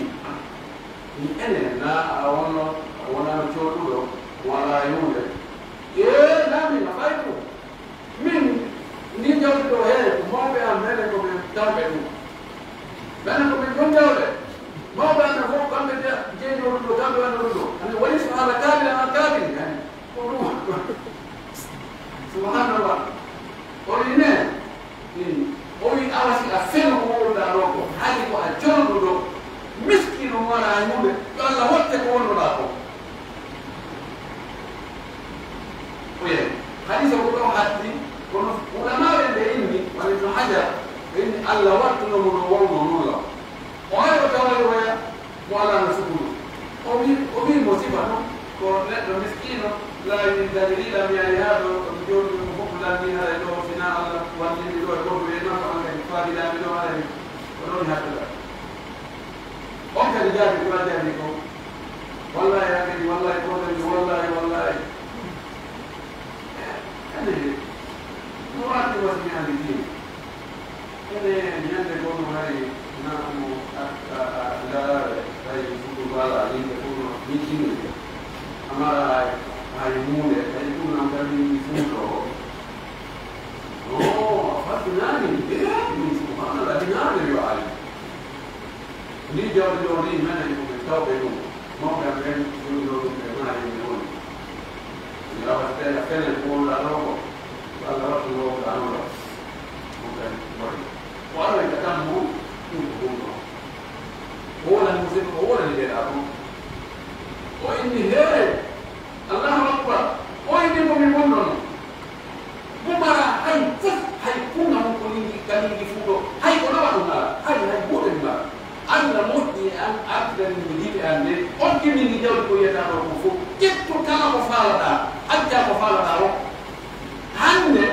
min ene na a wonno, a wonano coɗuɗo, wala yunde. Ee, na min a fay ɗum. Min, ni jawdi ɗo he, ko mawɓe am, menen ko min tawɓe ɗum. Menen ko min ɗum jawɓe. Mawɓe am fof kamɓe je-, jeeyi ɗo ɗum ɗo, kamɓe wano ɗum ɗo. Ani woni so haala kaabila ma kaabili, ani. Ko ɗum. Subhanallah. O wi ne. Hmm. O wi awa si a feno ko wowluɗaa ɗo ko, haali ko a jolɗuɗo, miskiino mo wara e yimɓe, yo Alla watte ko wonnoɗaa ko. O yehi. Hadiisa ko ɗo hatti, kono ulamaaɓe ɓe inni, wano Ibnu Hajar, ɓe inni Alla wattuno mo no wowno non law. O ari o tawi oya mo alaa no sukudu. O wi-, o wi'i mo sifa non ko neɗɗo miskiino, laawi min dalili, mi ari haa ɗo, mi jooɗi mo fof lanndi haray ɗo, sinaa Alla wallini ɗo e goɗɗo e makko, an kadi faaliraami ɗo haray ko ɗon hattata. On kadi jaabi ko a jaabi ko. Wallahi, an kadi, wallahi, ko kadi, wallahi, wallahi. Ande de. Min tinni. Amara hay, hay huunde, hay ɗum nan kadi mi fuuto. No, a fattinaani, eh, min subhanallah, ɗi naane yo ali. Ndi jawdi ɗo ndi menen ko min tawɓe ɗum. Mawɓe am ɓen ɗum ɗo ɗum ɓe maari mi woni. Mi rawa feere fenen ko wonɗa ɗo ko. Ko Allah wattu ngo ko ɗa ɗo. Ɗum kadi waɗi. Ko Allah ka tan mo, ɗum ko ɗum ɗo. O wonani mo sirru, o wonani ɓe ɗa ɗum. O inni, "Hey, Allahu Akbar." O inni ko mi wonnono. Mo mara hay fof, hay kuuna on ko lingi, ka lingi fuuto, hay ko nawa ɗum ala, hay, hay huunde mi mara. Allah moƴƴi e an, artirani mi gite an ɗe, okki mi ndi jawdi ko wiyata ɗo ko fof. Ƴettu kala ko faalaɗa, acca ko faalaɗa o. Hannde,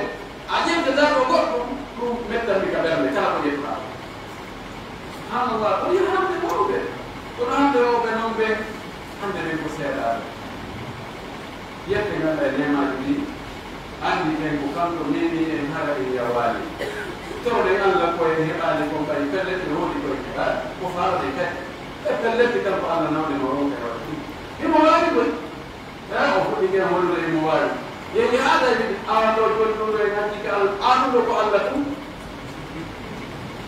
a ƴettata ko goɗɗum, ɗum mettan mi ka ɓernde, kala ko ƴettuɗa. Subhanallah, ko yirhande mawɓe. Kono hannde rewɓe non ɓe, hannde ɓen ko seeɗaaɓe. Yette ngannda e neemaaji ɗi, anndi ɓen ko kanko neemi en hara en yawaani. Towɗen Allah ko en heɓaali kon kadi pellet ɓe woodi ko en heɓaali. Ko faalaɗen kadi. E pellet kanko Allah nawde no ronka e waɗa ɗum. Himo waawi koy. Haa o fuɗɗike holude himo waawi. Yehi haa tawi awa ɗo joni ɗum ɗo e nganndi ka Al-, aaduɗo ko Allah tun.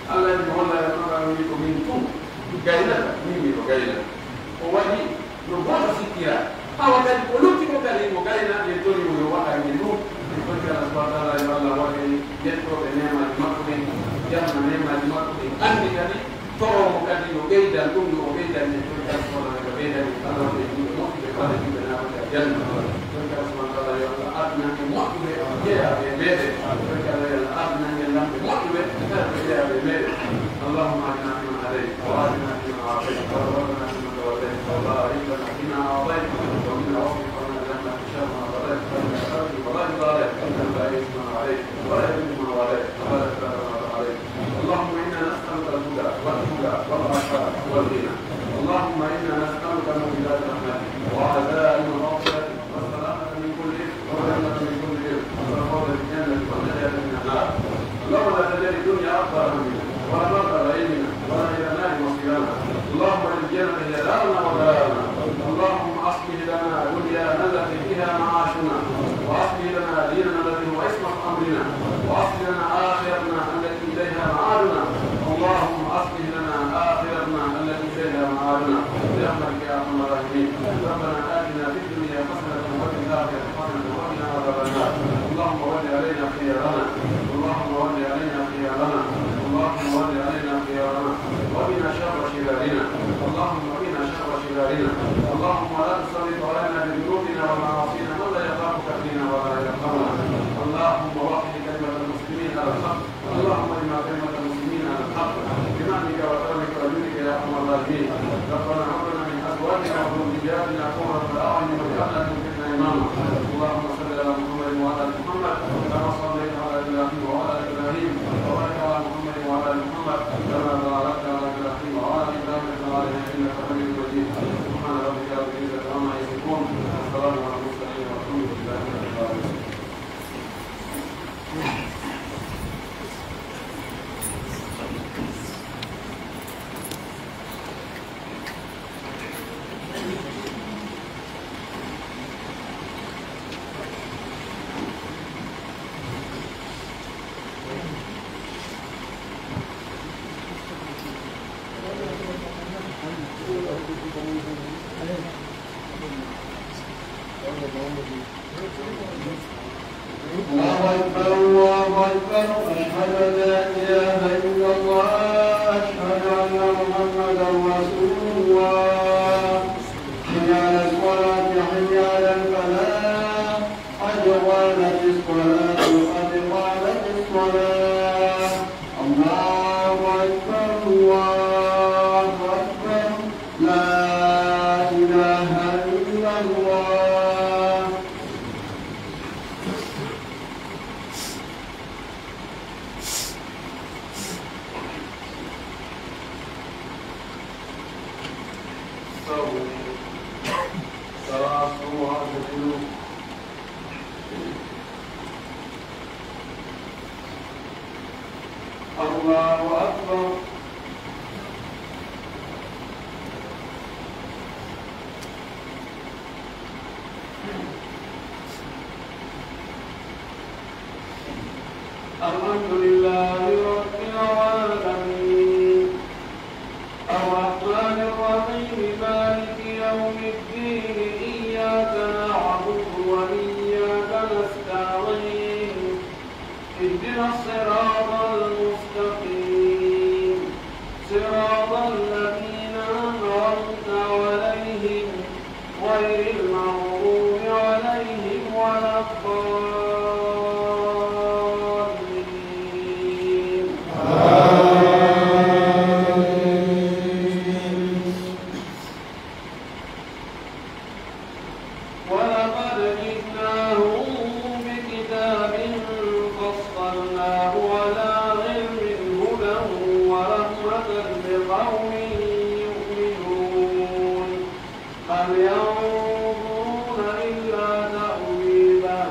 Allah en mo holla e ɗon wi ko min tun gaynata, min mi ko gaynata. O waɗi no gooto sikkira. Awa kadi ko lutti ko kadi himo gayna, en tori mo yo waɗa e ɗum. En tori Allah subhanahu wa ta'ala yo Allah waɗe yettooɓe neemaaji makko ɗin, janna neemaaji makko ɗin, anndi kadi Toro mo kadi yo ɓeydan ɗum, yo o ɓeydan en, tori kala subhanahu wa ta'ala ɓeydan en, Allah waɗa en juuɗe moƴƴuɓe, waɗa juuɗe naata ka janna. Tori kala subhanahu wa ta'ala yo Allah adnan en moƴƴuɓe, jeeyaaɓe e meɗen. Tori kala yo Allah adnan en lamɓe moƴƴuɓe, kala ko jeeyaaɓe e meɗen. اللهم اهدنا فيمن هديت، وعافنا فيمن عافيت، وتولنا فيمن توليت، وبارك لنا فيما أعطيت، وقنا واصرف عنا برحمتك شر ما قضيت، فإنك تقضي ولا يقضى عليك، إنه لا يعز من عاديت، ولا يذل من واليت، تبارك ربنا وتعالى. اللهم إنا نسألك الهدى والتقى والعفاف والغنى. اللهم إنا نسألك موجبات رحمتك وعزائم مغفرتك والسلامة من كل إثم والجنة من كل إثم والفوز بالجنة والنجاة من النار. اللهم لا تجعل الدنيا أكبر همنا ولا مبلغ علمنا ولا إلى النار مصيرنا. اللهم اجعل الجنة هي دارنا ودارنا. اللهم أصلح لنا دنيانا التي فيها معاشنا، وأصلح لنا ديننا الذي هو عصمة أمرنا، وأصلح لنا آخرتنا التي إليها معادنا. اللهم أصلح لنا آخرتنا التي إليها معادنا برحمتك يا أرحم الراحمين. ربنا آتنا في الدنيا حسنة وفي الآخرة حسنة وقنا عذاب النار. اللهم ول علينا خيارنا. اللهم ول علينا خيارنا. اللهم ول علينا خيارنا. وقنا شر شرارنا. اللهم قنا شر شرارنا. اللهم لا تسلط علينا بذنوبنا ومعاصينا من لا يخافك فينا ولا يرحمنا. اللهم وحد كلمة المسلمين على الحق. اللهم اجمع كلمة المسلمين على الحق بمنك وكرمك وجودك يا ارحم الراحمين. ربنا هب لنا من ازواجنا وذرياتنا قرة اعين واجعلنا للمتقين اماما. اللهم صل على محمد وعلى ال محمد كما صليت على ابراهيم وعلى ال ابراهيم، وبارك على محمد وعلى ال محمد كما باركت على ابراهيم وعلى ال ابراهيم في العالمين انك حميد مجيد. سبحان ربك رب العزة عما يصفون، وسلام على المرسلين والحمد لله رب العالمين. الله أكبر، الله أكبر، أشهد أن لا إله إلا الله، أشهد أن محمدا رسول الله. حي على الصلاة، حي على الفلاح، قد قامت الصلاة، قد قامت الصلاة. الله أكبر، الله أكبر، لا إله إلا الله. استووا. استووا واعتدلوا. الله أكبر. الحمد لله رب العالمين. الرحمن الرحيم. مالك يوم الدين. إياك نعبد وإياك نستعين. اهدنا الصراط المستقيم. صراط الذين أنعمت عليهم غير المغضوب عليهم ولا الضالين. آمين. ولقد جئناهم بكتاب فصلناه على علم هدى ورحمة لقوم يؤمنون. هل ينظرون إلا تأويله،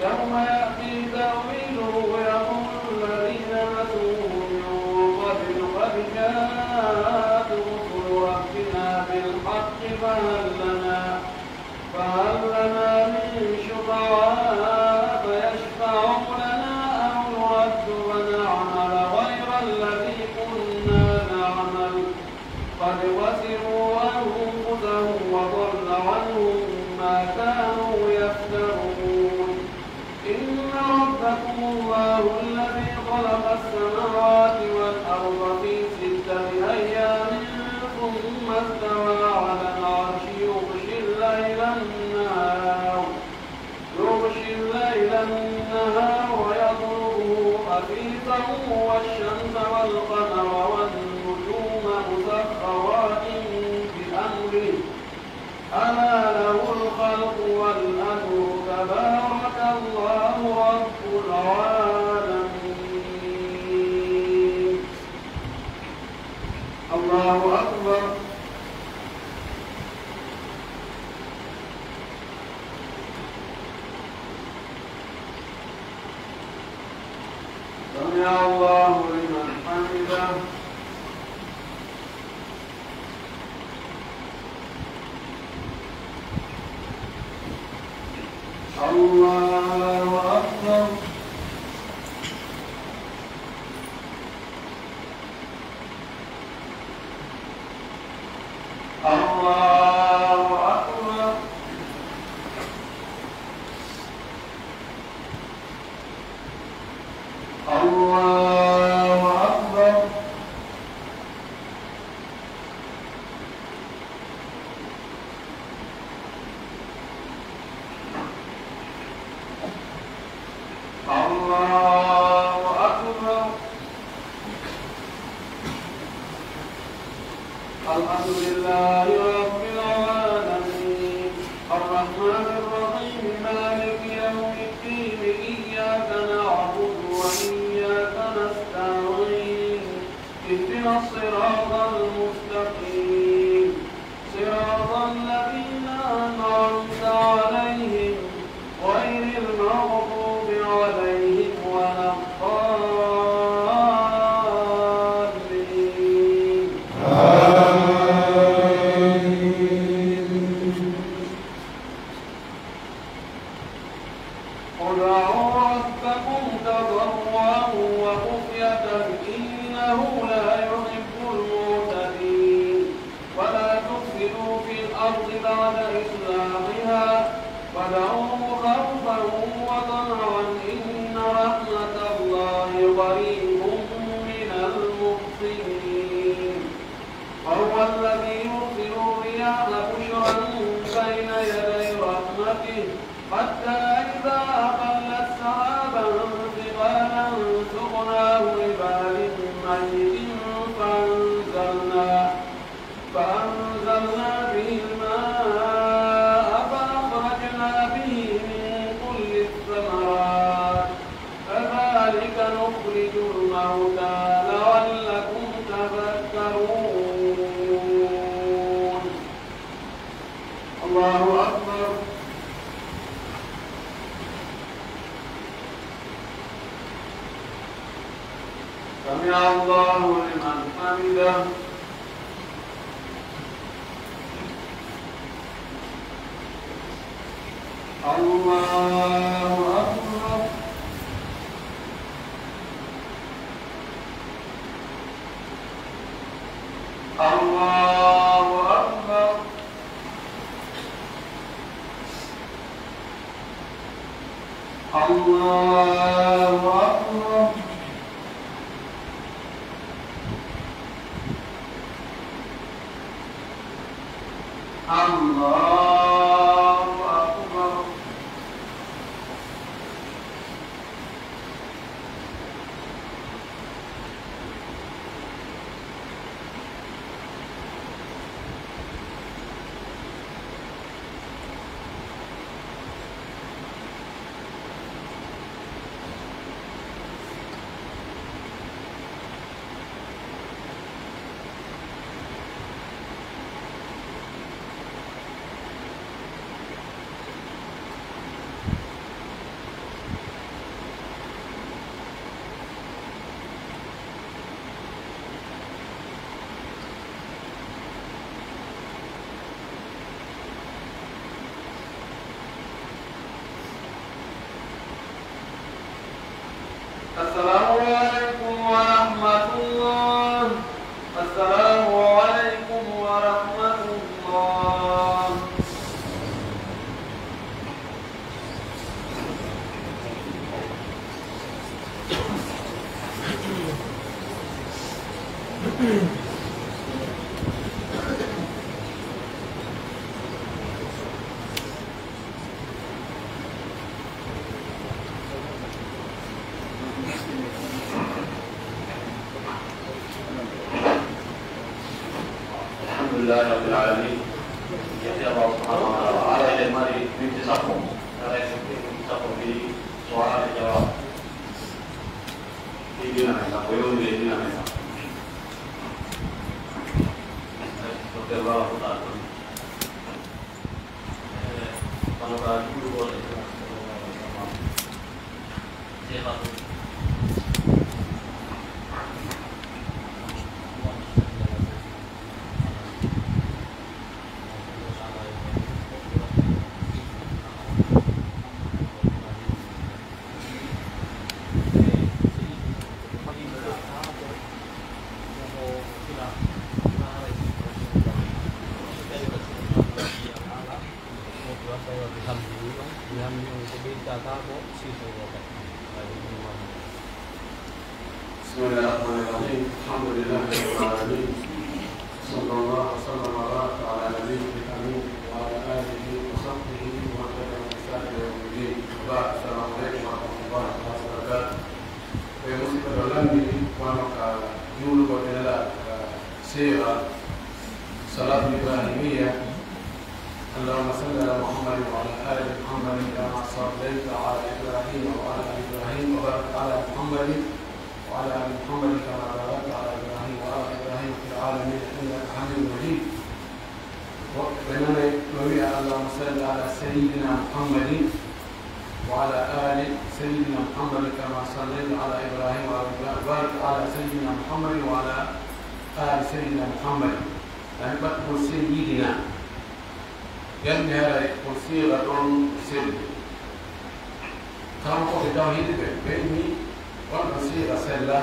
يوم يأتي تأويله يقول الذين نسوه من قبل قد جاءت رسل ربنا بالحق فهل لنا، فهل لنا من شفعاء فيشفعوا لنا أو نرد فنعمل غير الذي كنا نعمل قد خسروا أنفسهم وضل عنهم ما كانوا يفترون. إن ربكم الله الذي خلق السماوات والأرض في ستة أيام ثم استوى على العرش يغشي الليل النهار يغشي الليل النهار يطلبه حثيثا والشمس والقمر والنجوم مسخرات بأمره ألا له الخلق والأمر تبارك الله رب العالمين. الله أكبر. سمع الله لمن حمده. الله أكبر. الله أكبر. الله أكبر. الله أكبر. الحمد لله رب العالمين. الرحمن الرحيم. مالك يوم الدين. إياك نعبد وإياك نستعين. اهدنا الصراط المستقيم. صراط الذين أنعمت عليهم غير المغضوب عليهم ولا الضالين. آمين. ادعوا ربكم تضرعا وخفية إنه لا يحب المعتدين. ولا تفسدوا في الأرض بعد إصلاحها وادعوه خوفا وطمعا إن رحمة الله قريب من المحسنين. وهو الذي يرسل الرياح بشرا بين يدي رحمته حتى إذا أقلت سحابا ثقالا سقناه لبلد ميت فأنزلنا، فأنزلنا به الماء فأخرجنا به من كل الثمرات كذلك نخرج الموتى لعلكم تذكرون. الله أكبر. سمع الله لمن حمده. الله أكبر. الله أكبر. الله أكبر. السلام عليكم ورحمة الله. السلام عليكم ورحمة الله. الحمد لله رب العالمين. Yetti Allah subhanahu wa ta'ala. Ala ile mari minti sappo. Ala ile minti sappo fi su'al e jawab. Fi dina men sappo, yo ni dina men sappo. Docteur Baba Fouta. Eh, kono ka juulugol e Nulaaɗo sallallahu alaihi wasallam. Seeɗa ɗum. بسم الله الرحمن الرحيم. الحمد لله رب العالمين. صلى الله وسلم وبارك على نبيه الأمين وعلى آله وصحبه ومن تبعهم بإحسان إلى يوم الدين. وبعد، السلام عليكم ورحمة الله تعالى وبركاته. Ɓe musidɓe ɗo lanndini, wano ka juulugol e Nelaaɗo ka siira, salaatu ibrahimiyya, اللهم صل على محمد وعلى آل محمد كما صليت على إبراهيم وعلى آل إبراهيم وبارك على محمد وعلى آل محمد كما باركت على إبراهيم وعلى آل إبراهيم في العالمين إنك حميد مجيد. Woɓɓe nana no wi'a, اللهم صل على سيدنا محمد وعلى آل سيدنا محمد كما صليت على إبراهيم وعلى آل إبراهيم وبارك على سيدنا محمد وعلى آل سيدنا محمد. Ani ɓatgol سيدنا. Yandi haray ko siira ɗon selli. Kanko e tawhiidi ɓe, ɓe inni on ɗon siira sella.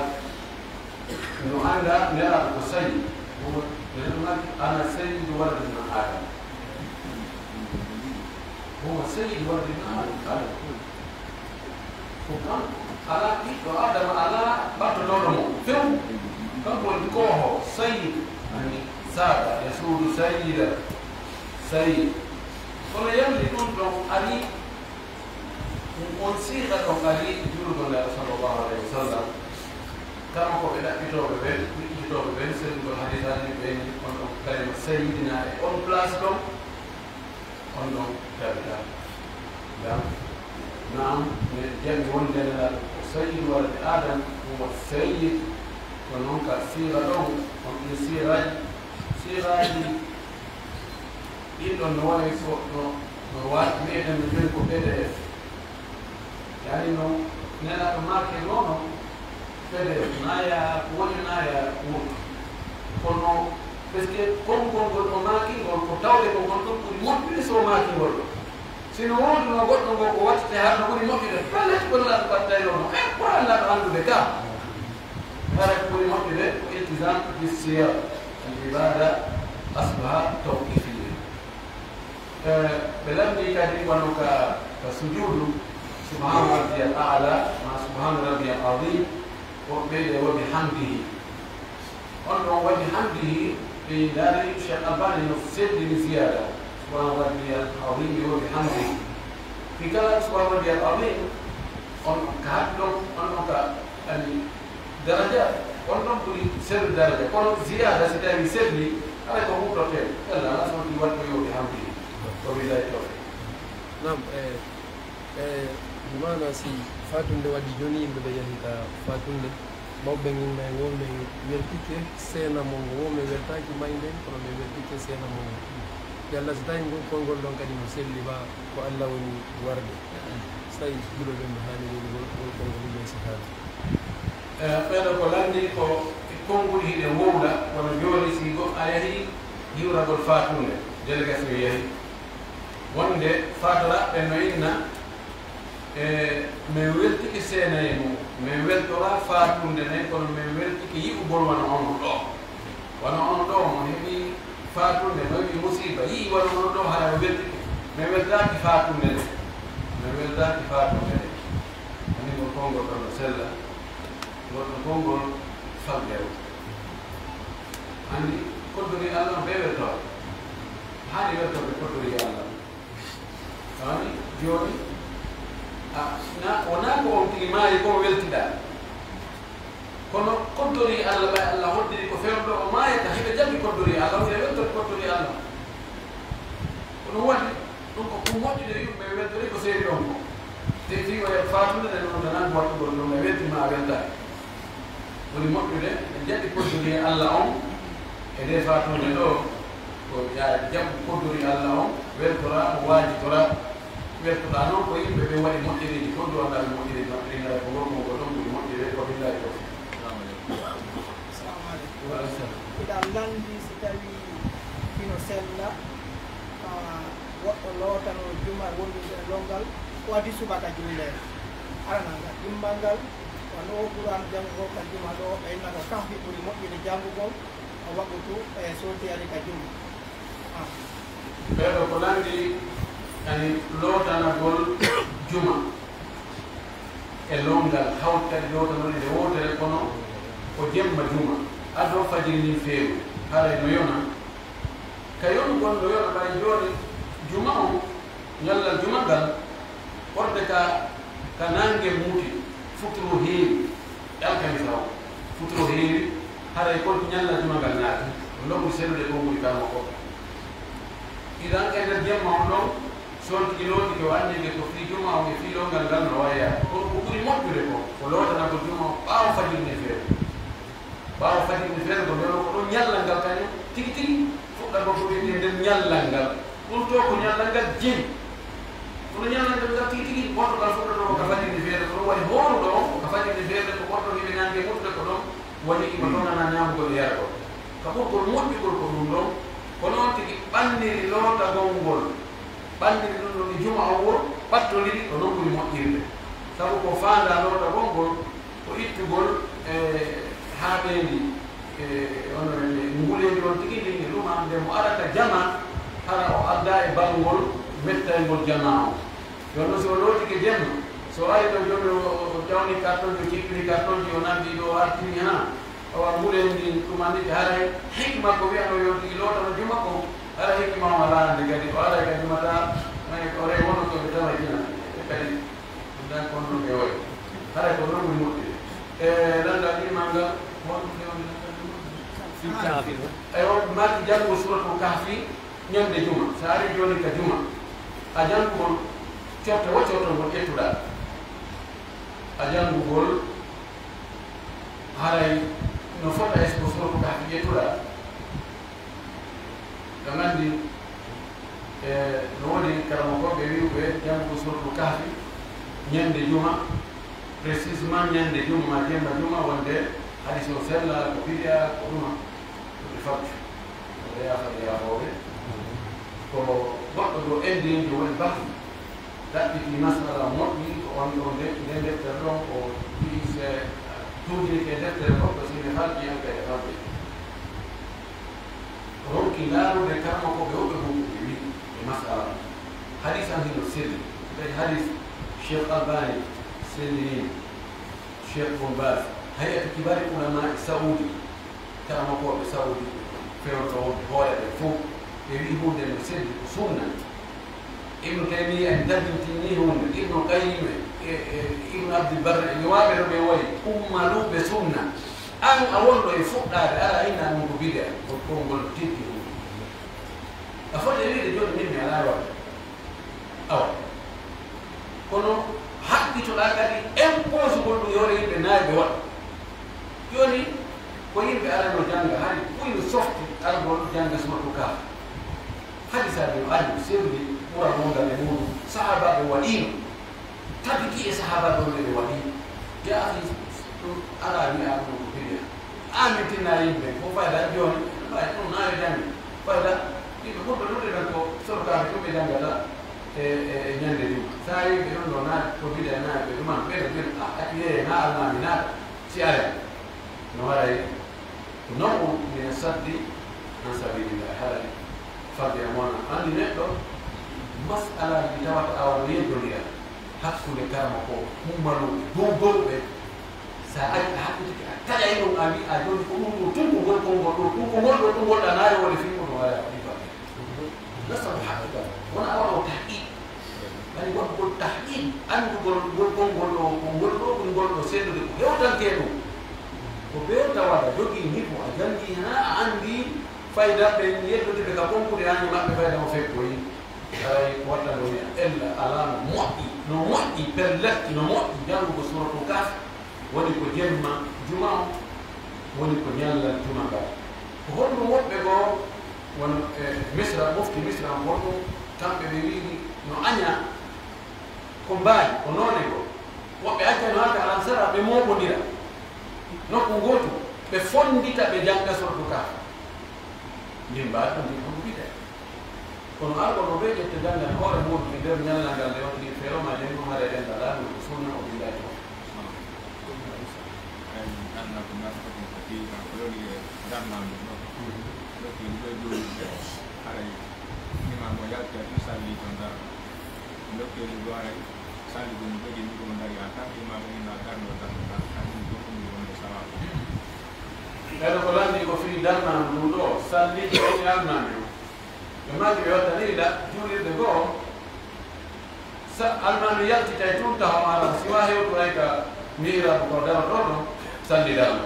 No annda Nelaaɗo ko sayyid. Ɗum enen maki, أنا سيد ولد ابن آدم. هو سيد ولد ابن آدم. Ko kanko, alaa ɓiɗɗo Aadama, alaa ɓattotooɗo mo few. Kanko woni kooho, sayyid, ani saada, yasuudu sayyida, sayyid. Kono yalli ɗum ɗon ari, on siiga ɗon ari, juulugol Nelaaɗo sallallahu alayhi wa sallam. Kama ko ɓe ɗaɓɓitooɓe ɓen, wiɗɗitooɓe ɓen, sellugol hadiisaaji ɓen, on ɗon kalima sayyidina e on place ɗon. On ɗon tabita. Ngam, naam, mi jami wonde Nelaaɗo ko sayyidu waladi Aadam, huwa sayyid, ko non ka siira ɗon, on ɗin siiraaji, siiraaji ɗin ɗon no wayi ko, no, no wa-, wi'eten no jooni ko P D S. Yani no Nelaaɗo maaki noon, fedde naaya ko woni naaya wurto. Kono, parce que konngol ngol o maaki ngol, ko tawde ko ngol ɗon ɓuri moƴƴude so o maaki ngol ɗon. Si no woodunoo goɗɗo ngoo ko wattete hara no ɓuri moƴƴude, pellet ko Nelaaɗo ɓattayno mo. Eh, ko Nelaaɗo anndude ka. Hara ko ɓuri moƴƴude ko iltizam bi siyam, al ibada asluha tawqifiyya. Eh, ɓe lanndii kadi wano ka, ka sujuudu, Subhaana rabbiyal a'laa, maa subhaana rabbiyal aziim, woɓɓe ɓeyda wa bihamdihi. On ɗon wa bihamdihi, ɓe ndaari Cheikh Albani no seddini ziyaada, subhaana rabbiyal aziim wa bihamdihi. Fii kala subhaana rabbiyal aziim, on ka haɗi ɗon, on ɗon ka, ani, daraja, on ɗon ɓuri sellude daraja. Kono ziyaada, si tawii selli, haray ko huutortee. Yalla, Alla subhaanahu wa ta'aalaa waɗi ko yo bihamdihi. Wa billaahi tawfiiq. Naam, e, e, maana si faatunde waɗi jooni, yimɓe ɓe yahi ka faatunde, mawɓe ɓen inna e woo men weltike seena mon, woo men weltaaki mayde, kono men weltike seena mon. Yalla si tawii ngol konngol ɗon kadi no selli, ba ko Alla woni warde. Si tawii julɓe ɓen no haani welugol ngol konngol, ɗum men si haani. E, ɓeɗo ko lanndii ko konngol hiɗen wowla, kono jooni si goɗɗo a yahi hiwragol faatunde, délégation yahi. Wonde faatoraaɓe no inna, e, men weltike seena e mum, men weltoraa faatunde nden, kono men weltike yi'ugol wano onon ɗoo. Wano onon ɗoo, mo heɓi faatunde, mo heɓi musiiba, yi'i wano onon ɗoo, hara o weltike. Men weltaaki faatunde nden. Men weltaaki faatunde nden. Ani ngol konngol ɗon no sella, ngol ɗon konngol faldewo. Anndi, koddori Alla on ɓe weltoraa. Haani weltorde koddori Alla on. Ani, jooni, a, na, wonaa ko on tigi maayi ko weltiɗaa. Kono koddori Alla, ɓay Alla hoddiri ko fewndo o maayata, hiɓe jaɓi koddori Alla, hiɓe weltori koddori Alla. Ko ɗum waɗi, ɗum ko ɗum moƴƴude yimɓe weltori ko seeri ɗon ko. Te fii o heɓa faatunde nde ɗum tan waɗugol ɗum, ɓe welti ma a weltaaki. Woni moƴƴude, ɓe jaɓi koddori Alla on, e nde faatunde ɗoo, ko yaa jaɓu koddori Alla on, weltora, mo waajitoraa. Weltoɗaa non ko yimɓe ɓen waɗi moƴƴereeji fow, ndu anndaa ɓe moƴƴereeji maɓɓe ɗin, haray ko ngol konngol ɗon ɓuri moƴƴude, ko billahi tawfiq. Assalamu alaikum. Wa alaikum salam. Hiɗa lanndi si tawii hino sella, ah, woɗɗo lootanoo juma wondude e longal, o adii subaka julndeere. Aranal ngal, ɗimmal ngal, wano o Qur'an janngugol ka juma ɗoo, ɓe inna ko kahfi ɓuri moƴƴude janngugol, o waɗutu e sootiyaade ka juma. Ah. Ɓeɗo ko lanndi ani lootanagol juma e longal hawti kadi lootanol e nde wootere, kono ko jemma juma, ado fajiri ndin feewi, haray no yona. Ka yonugol no yona, ɓay jooni juma on, ñallal juma ngal, ɓorde ka, ka naange muuti, futuro heewi, e alkamisa o, futuro heewi, haray ko ñallal juma ngal naati, no ɓuri sellude ko nguri kamo ko. Idan e nder jemma on ɗon, so on tigi lootike o anndike ko fii juma on e fii longal ngal no waya. Kono ko ɓuri moƴƴude ko, ko lootanagol juma on ɓaawo fajiri ndin feere. Ɓaawo fajiri ndin feere ko nden ko ɗon ñallal ngal kañum tigi tigi fuɗɗagol ko wi'etee nden ñallal ngal. Ɗum to ko ñallal ngal jeyi. Kono ñallal ngal tigi tigi, ɓortogal fuɗɗotoo ko ka fajiri ndin feere, ko ɗum waɗi hooruɗo on, ko ka fajiri ndin feere, ko ɓortogal hiɓe naange muttude ko ɗon, woni imo ɗonana ñaamugol e yargol. Ka ɓurgol moƴƴugol ko ɗum ɗon, ko noon tigi ɓanniri lootagol ngol, ɓanniri ɗum ɗon e juma on woo, ɓattondiri ko non ɓuri moƴƴirde. Sabu ko faandaa lootagol ngol, ko ittugol, e, haaɓeendi, e, ono, e, nguleendi on tigi ndin e ɗum, annde mo ara ka jama, hara o addaa e balngol mettayngol jama on. Jooni non, si o lootike jemma, so o ari ɗo jooni, o, o, o jawni kartonji, o jippini kartonji, o nanndi ɗo, o artini, ha, o wa nguleendi ndin, ɗum anndi haray hikma ko wi'ano yo tigi lootano juma kon, haray hikma on alaa hannde kadi, o aray ka juma ta, o rey wono ko ɓe tawa jina, e kadi. Ndaa ko non ɓe wayi. Haray ko non woni moƴƴude. E, lanndal ɗimmal ngal, won ko fewndo lanndal ɗimmal ngal? Fii Kahfi. Eyo, maaki janngo Suuratul Kahfi ñande juma. So a arii jooni ka juma, a janngugol corte wo corte ngol ƴettuɗaa. A janngugol haray no fota e ko Suuratul Kahfi ƴettuɗaa. Ka nandi, e, no woni karamokooɓe wi'uɓe janngugo Suuratul Kahfi ñande juma, précisément ñande juma, jemma juma, wonde hadis o sella, ko bid'a, ko ɗuma, ko ɓe faggu. Ko ɓe yaafa, ɓe yaafooɓe. Ko goɗɗo ɗo endiinjo woni Bahri. Ɗaɓɓiti masala moƴƴi, ko on ɗon de-, nde deftere ɗon, ko wi'i se tuugirike deftere goɗɗo, si ɓe falki en kadi falde. Ronki ndaarude karma ko ɓe woɓɓe gonɗuɓe wi'i e masala on. Hadis an hino selli. Tawi hadis Cheikh Albani sellini, Cheikh Bun Baz, Hay'atu Kibari Ulama e Saudi, karamokooɓe Saudi, fewndo wonde hoore ɓe fof, ɓe wi'i huunde no selli ko sunna. Ibnu Taymiyya en tabintinii huunde, Ibnu Qayyim e, e, e Ibnu Abdul Barr e liwaaɓe no ɓe wayi, ummaluuɓe sunna. An a wonɗo e fuɗɗaade, ara inna ɗum ko bid'a, ko konngol teddi huunde. A foti e wi'de jooni min mi alaa waɗde. Awa. Kono haɓɓitoɗaa kadi imposugol ɗum e hoore yimɓe naayɓe waɗa. Jooni ko yimɓe arano jannga, hari buy no softi argol jannga Suuratul Kahf. Hadisaaji no ari, selli, ɓura wongal e muɗum, sahaabaaɓe waɗiino. Tabiti e sahaabaaɓe on ɓe waɗi. Ya akhi, ɗum alaa wi'aa ɗum ko bid'a. An min tinna yimɓe, ko fayda jooni, ɓay ɗum naa yo janngi. Fayda, yimɓe ɓurɓe ɗuuɗe ɓen ko sorkaaɓe tun ɓe janngata e, e, e ñande juma. Sa yimɓe ɗum ɗo naa ko bid'a naa ɓe ɗum an, ɓe ɗo ɓe, ah, ati yeye naa almaami naata, si are. No waray نوع من الصد عن سبيل الله. Haray fadde e mon, anndi neɗɗo, mas'alaaji ɗi tawata awa no yeddondira hakkunde karamoko, ummalooɓe, dow dowɓe. Sa ari a hakkitike, a taƴay ɗum, a wi'a jooni ko ɗum ɗo, tun ko ngol konngol ɗo, tun ko ngol ɗo, tun ngol ɗa, nayo woni fii ko no waray a waɗi baɗde. Nasabu haqiqa, wona a waɗo tahqiq. Bari waɗugol tahqiq, anndugol ngol konngol ɗo, ko ngol ɗo ɓuri ngol ɗo sellude, ko hewtantee ɗum. Ko bewta waɗa, jogii niveau, a janngii haa a anndii fayda ɓen yeddude ɓe ka konkude haa maɓɓe fayda mo fekkoyi. Haray ko watta ɗo wi'a ella alaa no moƴƴi, no moƴƴi, pellet, no moƴƴi janngugo Suuratul Kahf, woni ko jemma juma on, woni ko ñallal juma ngal. Ko honɗum woɓɓe goo, wano, e, Misra, mofti Misra on, honɗum kamɓe ɓe wi'i no aña ko mbaali, ko noone goo. Woɓɓe accano haka alansara, ɓe mooɓondira nokku ngootu, ɓe fonndita, ɓe jannga Suuratul Kahf. Ndin mbaadi ɗum, ndin honɗum bid'a. Kono arɗo mo ɓe ƴetta janngan hoore muuɗum e nder ñallal ngal, nde wonti feere ma janngo, hara e ɗen alaa ɗum ko sunna, o billahi to. Ay, anna ko nafata ko fii, ko yoni e darnal mum ɗo. Ɗo ko ɗo jooni ɓe, haray imam o yalti a ɗum salli ton darnal. Ndokkee ɗum ɗo haray salli ɗum jogii ɗum ɗo dari a tan, imam o inna darnal, darnal, darnal, kañum ɗum ɗum wonde sawabu. Ɓeɗo ko lanndi ko fii darnal ɗum ɗo, salli ko woni almaami o. Ɓe maaki ɓe wattani la juulirde goo, sa almaami yaltitay tun taho ara, si wa hewtu ay ka miiraabu ko darotoo ɗo, salli darno.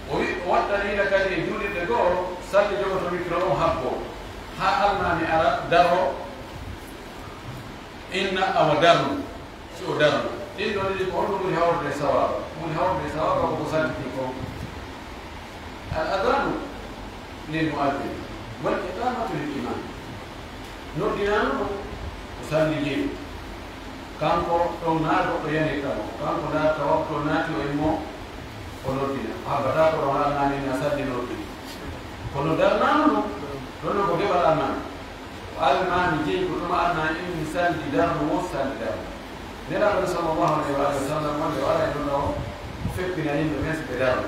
O wi-, o wattani la kadi e juulirde goo, salli jogoto mikro on habbo, haa almaami ara daro, inna awa darnu. Si o darno, ɗin ɗon ɗiɗi ko honɗum ɓuri hawrude e sawaaba? Ko ɓuri hawrude e sawaaba ko ko sallitii kon. Al adanu lil muazzin, wal iqamatu lil imam. Noddinaano ɗum ko salli jeyi. Kanko ɗon naa goɗɗo yanirta mo. Kanko ndaarta waktu o naati o immoo o noddina. O habbataa ko ɗon almaami na salli noddi. Kono darnaano ɗum, ɗon ɗon ko geɓal almaami. Ko almaami jeyi ko tuma almaami inni salli darnu wo salli darnu. Nelaaɗo sallallahu alayhi wa alihi wa sallam wonde o aray ɗon ɗo o feppina yimɓe ɓen si ɓe darno.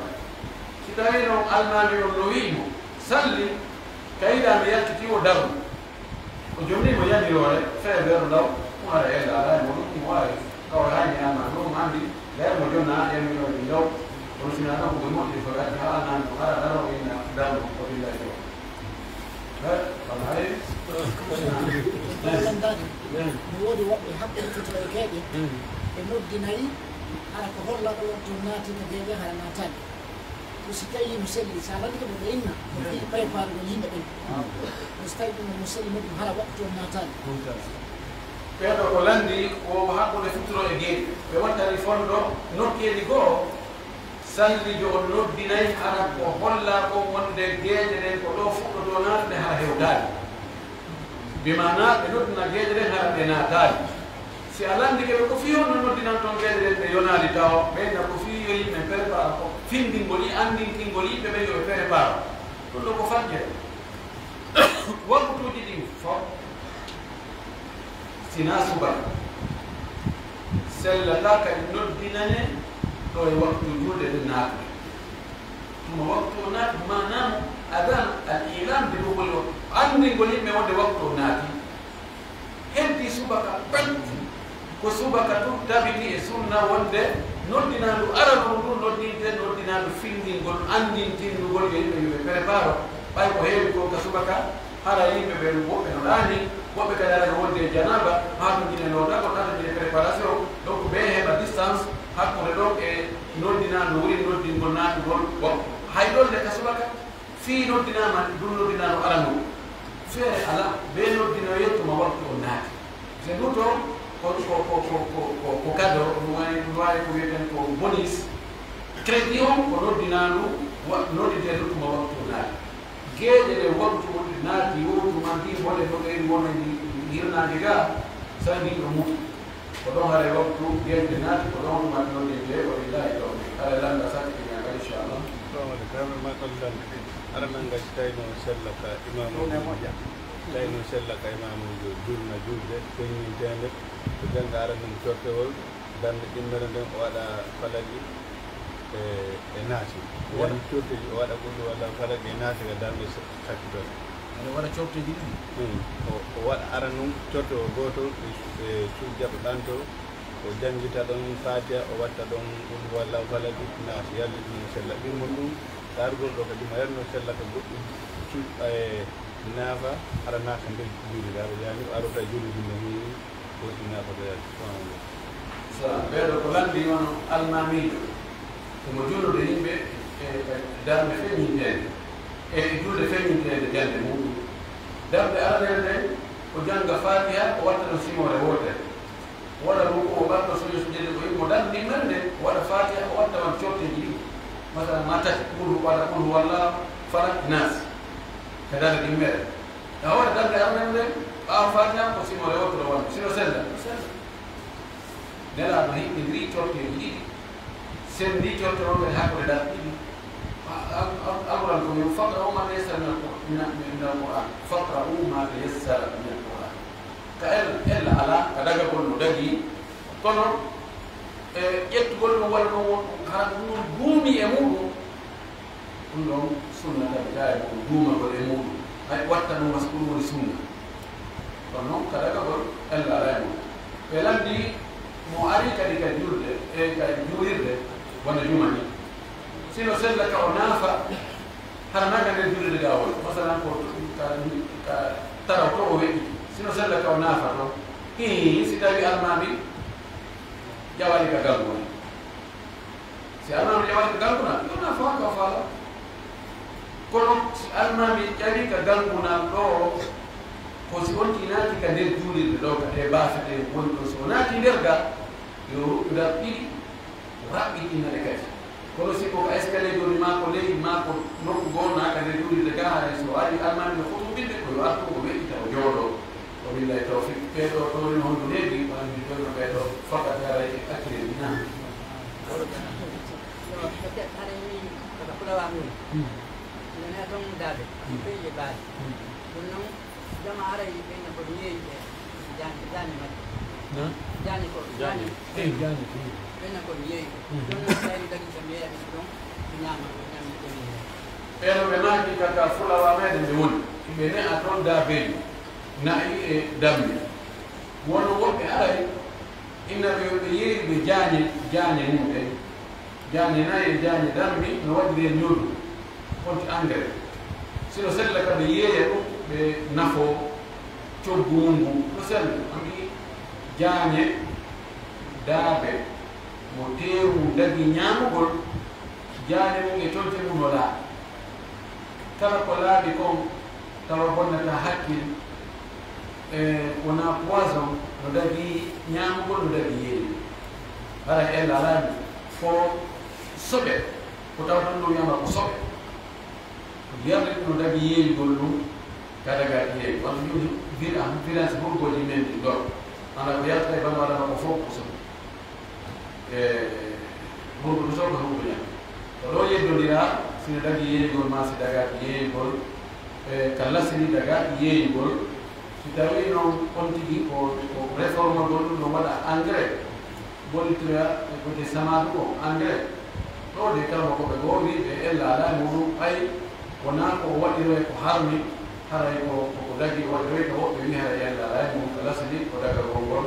Si tawii non almaami on no wi'i mo, salli, ka yiɗaa mi yaltitii o darnu. O jomnii mo yamiroore, fee beero ndaw, mo ara ella alaa e mo ɗum, mo waawi. Kawra haa ñaama ɗum, anndi, lay mo jonna, yamiroore ndaw, kono si naa ɗon ko ɓe moƴƴi ko gatti, haa naan ko hara daro, inna darnu, ko billahi ɗo. He, wallaahi. Landaade, no woodi woɓɓe hakkunde fitoro e geeƴe, ɓe noddinayi, hara ko holla ɗo, to naati ko geeƴe, hara naataani. Ko si tawii no selli, si a lanndike mo, ɓe inna, ko fii préparugol yimɓe ɓen. Ko si tawii ɗum no selli, no ɗum hara waktu on naataani. Ɓeeɗo ko lanndi, ko hakkunde fitoro e geeƴe. Ɓe wattani fondo nokkeeli goo, sallijo on noddinay, hara ko hollaa kon wonde geeƴe ɗen ko ɗoo fuɗɗotoo naatde, hara hewtaani. Bi maanaa ɓe noddina geeƴe ɗen, hara ɓe naataali. Si a lanndike ɓe, ko fii honno noddinan ton geeƴe ɗen, ɓe yonaali taho, ɓe inna ko fii yo yimɓe prépare ko findingol e anndintingol yimɓe ɓen yo ɓe prépare. Ɗum ɗoo ko fajjere. Waktuuji ɗin fof, si naa subaka, sellataa kadi noddinane ɗo e waktu juulde ɗen naatude. Tuma waktu o naati, maanaa mo adaan, al ilam, bi dukhuli waktu, anndingol yimɓe wonde waktu o naati. Heddii subaka pet, Ko subaka tun tabiti e sunna wonde noddinaandu aranun ndun noddintee noddinaandu findingol, anndintindugol yo yimɓe yo ɓe préparo. Ɓay ko heewi kon ka subaka, hara yimɓe ɓen woɓɓe no ɗaanii, woɓɓe kadi hara no wonde e janaaba, maa to njine lootagol, maa to njine préparation. Donc, ɓe heɓa distance hakkunde ɗon e noddinaandu woni noddingol naatugol waktu. Hay ɗon le ka subaka, fii noddinaama, ɗun noddinaandu aranun. Feere alaa, ɓe noddinoyee tuma waktu on naati. Se ɗun to, ko, ko, ko kado, no waawi, no waawi ko wi'eten ko bonus. Crédit on ko noddinaandu, wa-, nodditee ɗun tuma waktu on naati. Geeƴe ɗen waktu on naati, wo tuma ndi mboɗe no ɓeyri wona ndi, ndi hirnaange gaa, sa ndi ɗo mutu. Ko ɗon haray waktu geeƴe naati, ko ɗon tuma nodditee, wa billahi tawfiq. Haray lannda sakki ñaaka, inchallah. Salamu aleykum. Hara men ngacci tawi no sella ka imaamu. Tawi no sella ka imaamuujo julna julde feññinteende, ko jannga aranun cortewol, darnde ɗimmere nden o waɗa falaqi e, e naasi. Waɗa. Yan corteji o waɗa qul huwallahu falaqi e naasi ka darnde sa-, sakkitorde. Aɗa waɗa corteji ɗiɗi? Hmm. O, o waɗa aranun cortewol gootol e, e sujjata ɗanto, o janngita ɗon Faatiha, o watta ɗon qul huwallahu falaqi, naasi, yalla ɗum no sella. Ɗimmol ɗum, taarugol ɗo ka juma, yalla no sella ka goɗɗum, cu-, e, naafa, hara naata nder juulirde, hara yaani o arota juulirde nde mum, o ɗum naafa ka yaani. Salamu aleykum. Salaam. Ɓeeɗo ko lanndii on almaamiijo, himo junude yimɓe e, e darnde feññinteende, e juulde feññinteende jannde muɗum. Darnde aranere nden, o jannga Faatiha, o watta ɗon simoore wootere. Waɗa ruku'u, o ɓanto sujudu, sujjede ko yimmo dan ɗimmere nden, o waɗa Faatiha, o watta wan corteji ɗiɗi. Masalan, ma tati, qul hu-, waɗa qul huwallahu, falaq, naas. Ka darnde ɗimmere. Ka hoore darnde armere nden, ɓaawo Faatiha, ko simoore wotoro wonde. Sino sella? Sella. Nelaaɗo hiɓɓindiri corteji ɗiɗi. Senndi corte on kadi hakkunde darɗe ɗiɗi. A-, a-, a-, Alquran ko wi'i, "Faqra'u ma tayassara min al-Qur-, min al-, min al-Qur'an." "Faqra'u ma tayassara min al-Qur'an." Ka el-, ella alaa, ka dagagol no dagii, kono, e, ƴettugol ɗum waɗa ɗum won, hara ɗum duumi e muɗum, ɗum ɗon sunna tabitaa e muɗum, duumagol e muɗum, hay watta ɗum wasa ɗum woni sunna. Kono noon, ka dagagol ella alaa e muɗum. Ɓe lanndii mo ari kadi ka juulde, e ka juulirde, wano juma ni. Sino sella ka o naafa, hara naata nder juulirde gaa woni. Masalan, ko ka, ka taraw to o weƴƴiti. Sino sella ka o naafa to. Hii, si tawi almaami ƴawaali ka galguna. Si almaami ƴawaali ka galguna, yo naafa ka o faala. Kono si almaami ƴawi ka galguna ɗo, ko si on tinaaki ka nder juulirde ɗo, ka ɗe baafe ɗe woni ɗon. Si o naati nder ga, yo ruɗɗu darɗe ɗiɗi, o raɓɓiɗina ɗe kadi. Kono si ko ka escalier woni, maa ko ley, maa ko nokku goo, naa ka nder juulirde gaa, haray so o ari almaami no hutubinde, ko yo artu, o weƴƴita, o jooɗoo. Wabillahi tawfiq. Ɓee ɗoo toon no honno neeɓi, wano mbiɗon no ɓee ɗoo fakat haray e acciree mi. Naam. Yo, peut-être haray mi, ko ka Fulawa mun. Hmm. Ina neeɓa toon daabe, hmm, fii e baali. Hmm. Ɗum noon, Jama aray ɓen ko yeeyi ɓe jaañe, jaañe maɓɓe. Hã? Jaañe ko, jaañe. Jaañe. Eh, jaañe, eh. Ɓen ko yeeyi ɓe. Mhm. Ɗon non tawi dagi kam yeeya ɓe ɗon, ɓe ñaama, ɓe ñaami ɓe yeeya. Ɓen ɓe maaki ka, ka Fulawa meɗen ɓe woni. Ɓe ne'a ton daabeeji, na'i e dammi. Wono woɓɓe aray, inna ɓe, ɓe yeeyi ɓe jaañe, jaañe mum ɓen. Jaañe nayi e jaañe dammi no waɗiri e ñolu, konti engrais. Si no sella ka ɓe yeeya ɗum, ɓe nafoo coggu mum ngun. No sella, anndi jaañe daabe mo teewu dagi ñaamugol, jaañe mum e conce mum no laaɓi. Kala ko laaɓi kon, tawa bonnataa hakkil, e wonaa poison, no dagii ñaamugol, no dagii yeeyugol. Haray ella alaa mi ko soɓe, ko tawata ɗum no wi'ama ko soɓe. Ko yarde no dagii yeeyugol ɗum, ka dagaaki yeeyugol. Wano jooni vira-, virus burgooji men ɗin ɗoo. Ana ko yalta e Banu Aadama ko fof ko soɓe. E, honɗun soɓe honɗun ñande. Ko ɗoo yeddondiraa, si no dagii yeeyugol maa si dagaaki yeeyugol, e, ka lasiri dagaaki yeeyugol. Si tawii non on tigi ko, ko réformagol ɗum no waɗa engrais, gollitoya e côté samaadu on engrais. Ɗoo de kala ko ɓe goo wii ɓe ella alaa e muɗum, ɓay wonaa ko o waɗiroy ko harmi, haray ko, ko, ko dagii o waɗiroy ka woɓɓe wii haray ella alaa e muɗum ka lasiri ko dagagol ngol.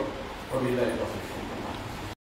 Wa billahi tawfiq.